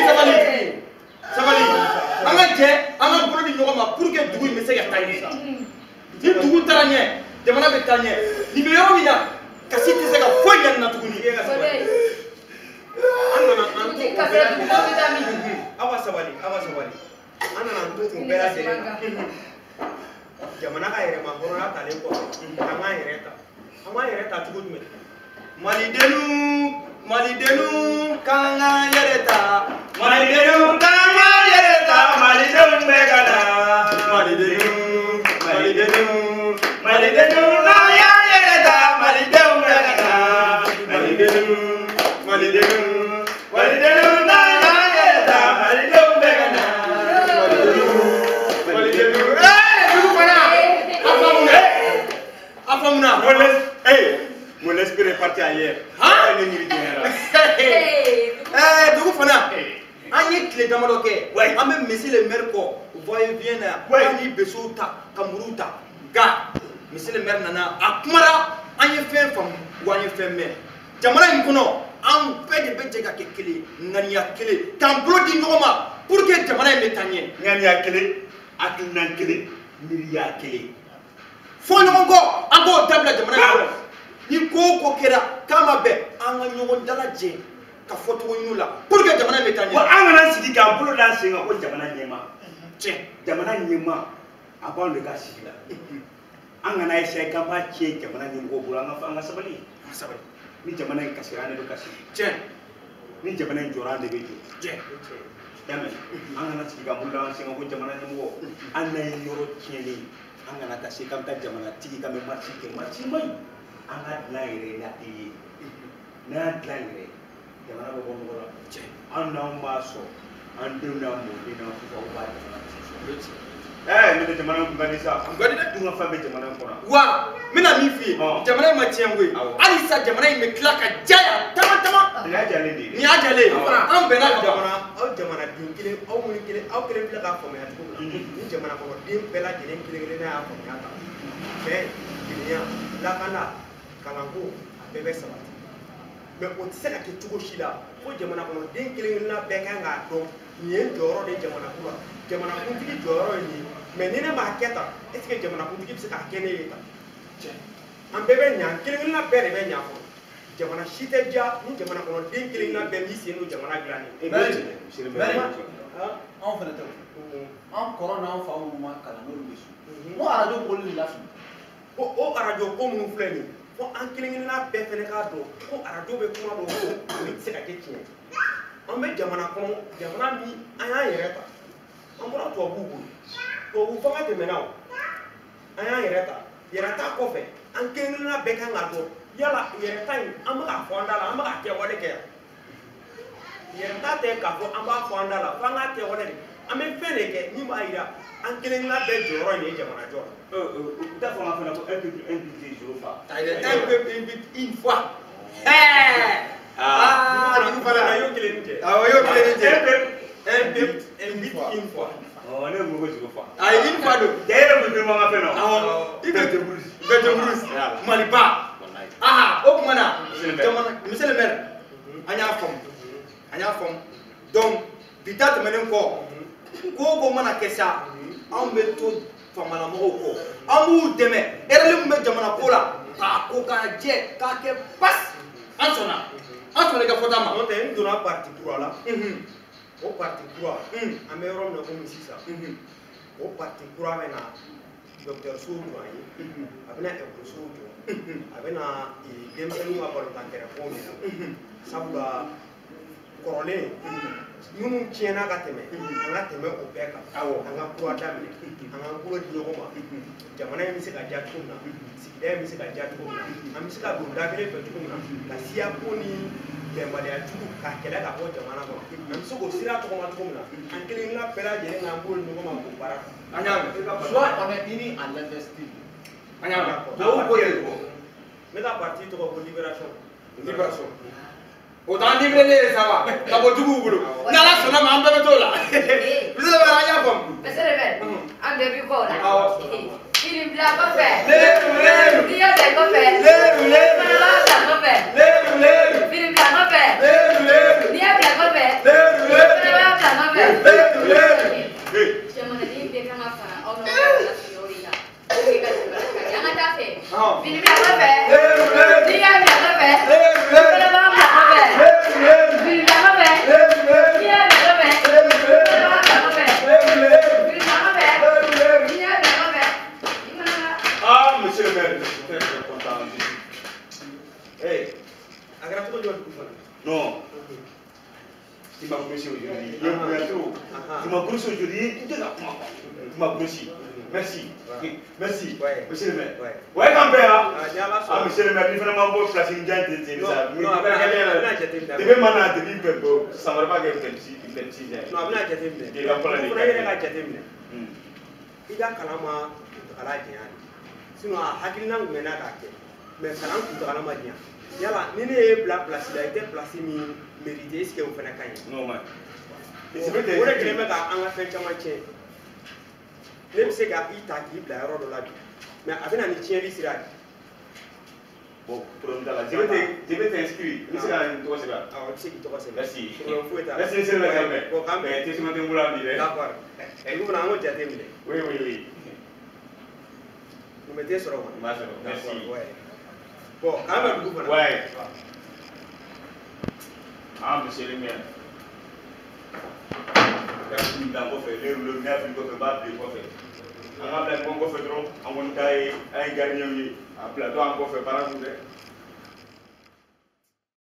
sabali, sabali. An ka jɛ, an ka bolo di ɲɔgɔn ma pour que dugu in bɛ se ka taa ɲɛ. Ni dugu taara ɲɛ, jamana bɛ taa ɲɛ. Nin bɛ yɔrɔ min na, kasi tɛ se ka foyi ɲɛ nin na tuguni. An nana an to o bɛɛ lajɛlen. Aw ka sabali, aw ka sabali. An nana an to o bɛɛ lajɛlen na. Jamana ka yɛrɛma hɔrɔnya talen kɔfɛ, an k'an yɛrɛ ta. An b'an yɛrɛ ta cogo jumɛn? Malidenw, Malidenw k'an k'an yɛrɛ ta. Malidenw k'an k'an yɛrɛ ta. Malidenw bɛ ka na. Malidenw, Malidenw, Malidenw n'an y'an yɛrɛ ta. Malidenw bɛ ka na. Malidenw, Malidenw, Malidenw n'an y'an yɛrɛ ta. Malidenw bɛ ka na. Malidenw, dugu fana. A faamuna. A faamuna. Mon esprit est parti ailleurs. Hein? Dugu fana. An ye tile damadɔ kɛ. An bɛ monsieur le maire kɔ, va et vient na. An ni besow ta, ka muruw ta. Nka monsieur le maire nana, a kumara, an ye fɛn faamu, wa an ye fɛn mɛn. Jamana in kɔnɔ, an bɛɛ de bɛ jɛ ka kɛ kelen, ŋaniya kelen, k'an bolo di ɲɔgɔn ma pour que jamana in bɛ taa ɲɛ. Ŋaniya kelen, hakilina kelen, miiriya kelen. Fɔ ɲɔgɔn kɔ, an k'o dabila jamana in kɔnɔ. Ni ko o ko kɛra k'a ma bɛn, an ka ɲɔgɔn dalajɛ ka fɔcogo ɲini la pour que jamana in bɛ taa ɲɛ. Wa an kana sigi k'an bolo d'an sen kan ko jamana ɲɛmaa. Tiɲɛ. Jamana ɲɛmaa a b'anw de ka sigi la. An kana essayer k'an b'a tiɲɛ jamana ɲɛmɔgɔw bolo, an ka sabali. An ka sabali. Ni jamana in kasira, an de bɛ kasi. Tiɲɛ. Ni jamana in jɔra, an de bɛ jɔ. Tiɲɛ. Y'a mɛn, an kana sigi k'an bolo d'an sen kan ko jamana ɲɛmɔgɔ. An n'a ye yɔrɔ tiɲɛnen ye, an kana taa se k'an bɛ taa jamanatigi k'an bɛ marche kɛ, marche man ɲi. An ka dilan yɛrɛ la tɛ ye, n'an y'a dilan yɛrɛ, jamana bɛ bɔ nɔgɔ la. An n'anw b'a sɔrɔ, an denw n'an mɔdenw n'an fufaw b'a jamana sɔrɔ. Ne tɛ jamana in kun ka di sa. Kun ka di dɛ. Dun ka fɛn bɛ jamana in kɔnɔ. Wa n bɛna min f'i ye, jamana in ma tiɲɛ koyi. Hali sisan jamana in bɛ tila ka diya yan tama tama. Nin y'a jalen de ye. Nin y'a jalen ye. An bɛnna ka ban. Aw jamanaden kelen, aw minnu kelen, aw kelen filɛ k'a faamuya cogo min na, ni jamana kɔnɔden bɛɛ lajɛlen kelen kelen n'a y'a faamuya tan, bɛn, kelenya, lakana, kalanko, a bɛɛ bɛ sabati. Mɛ o tɛ se ka kɛ cogo si la fo jamana kɔnɔden kelen kelenna bɛɛ kan k'a dɔn nin ye n jɔyɔrɔ de ye jamana ko la, jamanakuntigi jɔyɔrɔ ye nin ye. Mɛ ni ne m'a kɛ tan, est ce que jamanakuntigi bɛ se k'a kɛ ne ye tan? An bɛɛ bɛ ɲa, kelen kelenna bɛɛ de bɛ ɲa fɔlɔ. Jamana si tɛ diya ni jamana kɔnɔden kelen kelenna bɛɛ m'i sen don jamana dilanni. Mɛri, anw fana tɛ o. An kɔrɔ n'an fa minnu ma kalan n'olu bɛ so. N ko arajo b'olu de lafili. Ko o arajo ko minnu filɛ nin ye, fo an kelen kelenna bɛɛ fana k'a dɔn ko arajo bɛ kuma dɔw fɔ, olu tɛ se ka kɛ tiɲɛ ye. An bɛ jamana kɔnɔ, jamana min an y'an yɛrɛ ta, an bɔra tubabuw bolo, tubabu fanga tɛmɛna o, an y'an yɛrɛ ta. Yɛrɛ ta kɔfɛ, an kelen kelenna bɛɛ kan k'a dɔn yala yɛrɛ ta in an bɛ k'a fɔ an da la, an bɛ k'a kɛwale kɛ yan. Yɛrɛta tɛ k'a fɔ an b'a fɔ an da la f'an k'a kɛ wale de. An bɛ fɛn de kɛ min b'a yira an kelen kelenna bɛɛ jɔyɔrɔ in ye jamana jɔ la. U t'a fɔ an fana ko un peuple un but zéro fa. Un peuple un but une fois. Ah, dugu fana a y'o kelen cɛ. Awɔ, y'o kelen cɛ. Un peuple un but une fois. Ɔ ne ko ko zéro fa. Ayi une fois don. Ja e yɛrɛ kun tɛ bɔ an ka fɛn na. Awɔ. I bɛ Bɛtɛ Bruce. Maliba. Ah, o tuma na. Jamana monsieur le maire. An y'a faamu. An y'a faamu. Donc bi ta tɛmɛnen kɔ. Ko o ko mana kɛ sa, anw bɛ to famalamɔgɔw kɔ. An b'u dɛmɛ. Erreur min bɛ jamana ko la, k'a ko k'a jɛ, k'a kɛ pasi. An sɔnna. An sɔnna i ka fɔta ma. N'o tɛ n donna parti kura la. O parti kura. An bɛ yɔrɔ min na komi sisan. O parti kura bɛ na dɔgɔtɔrɔsow jɔ an ye. A bɛ na ekɔlisow jɔ. A bɛ na denmisɛnninw ka balontan kɛrɛfɛw ɲɛnabɔ. Sabula kɔrɔlen minnu tiɲɛna ka tɛmɛ an ka tɛmɛ o bɛɛ kan. An ka kura daminɛ. An k'an bolo di ɲɔgɔn ma. Jamana in bɛ se ka diya cogo min na, sigida in bɛ se ka diya cogo min na, an bɛ se ka don da kelen fɛ cogo min na, ka siya ko ni bɛnbaliya jugu k'a kɛlɛ ka bɔ jamana kɔnɔ. An bɛ se k'o sira tɔgɔma cogo min na, an kelen kelenna bɛɛ lajɛlen k'an bolo di ɲɔgɔn ma k'o baara kɛ. An y'a mɛn. Soit on est unis à l'investi. An y'a mɛn. Tubabuw ko de. Ne ka parti tɔgɔ ko Libération. Libération. O t'an libéré ye sa wa ka bɔ juguw bolo. N'Ala sɔnna ma an bɛɛ bɛ t'o la. Monsieur le maire an y'a faamu. Monsieur le maire, an bɛɛ b'i kɔ o la. Awɔ. Fini bila kɔfɛ. Leru leru. N'i y'a bila kɔfɛ. Leru leru. Fana b'a bila kɔfɛ. Leru leru. Fini bila kɔfɛ. Leru leru. N'i y'a bila kɔfɛ. Leru leru. Fana b'a bila kɔfɛ. Leru leru. Jamanaden bɛɛ kan ka fara aw n'aw ka sigiyɔrɔ de la. O de ka jamana ka di. An ka taa fɛ. Fini bila kɔfɛ. Leru leru. N'i y'a bila kɔfɛ. Leru leru. Fana b'a bila kɔfɛ. Leru leru. Fini bila kɔfɛ. Leru leru. N'i y'a bila kɔfɛ. Leru leru. Fana b'a bila kɔfɛ. Leru leru. Fini bila kɔfɛ. Leru leru. N'i y'a bila kɔfɛ. I fana ka. Ah, monsieur le maire, je suis très très content. Hey, a kɛra cogo jumɛn dugu fana? Non. Tu m'as grossi aujourd'hui. Il y a trop. Tu m'as grossi aujourd'hui. Tu m'as grossi. Merci. Merci. Monsieur le maire. Ouais, quand même. Ah, monsieur le maire, il faut vraiment beau placer une gente. Non, depuis maintenant, depuis ça ne va pas que 26 ans. Non, a bɛna jateminɛ. I fana yɛrɛ ka jateminɛ. I ka kalan ma kuntagala janya de. Sinon a hakilina tun bɛ n'a k'a kɛ. Mais kalan kuntagala ma janya. Yala ni ne y'e bila place la, i tɛ place min mérité, est ce que o fana ka ɲi? Non, mais. O de kɛlen bɛ ka an ka fɛn caman tiɲɛ. Ne bɛ se ka i ta k'i bila yɔrɔ dɔ la bi, mais a bɛ na ni tiɲɛni sira ye. Bon, problème t'a la. Je vais t'inscrire. I bɛ se ka n tɔgɔ sɛbɛn? Awɔ, i bɛ se k'i tɔgɔ sɛbɛn. Merci. Problème foyi t'a la. Merci, monsieur le maire. Bon, k'an bɛn. Mais tɛ suma tɛ n bolo yan bi dɛ. D'accord. Dugu fana an k'o jateminɛ. Oui, oui, oui. Nin bɛ t'e sɔrɔ kɔni. N b'a sɔrɔ. Merci. Ouais. Bon, k'an bɛn dugu fana. Ouais. Ah, monsieur le maire. Ka fini bila n kɔfɛ, ne wolo ne y'a fili kɔfɛ, n b'a bila kɔfɛ. An ka bila ɲɔgɔn kɔfɛ dɔrɔn, an kɔni ta ye, an ye gardien ye. A bila to an kɔfɛ, baara dun dɛ.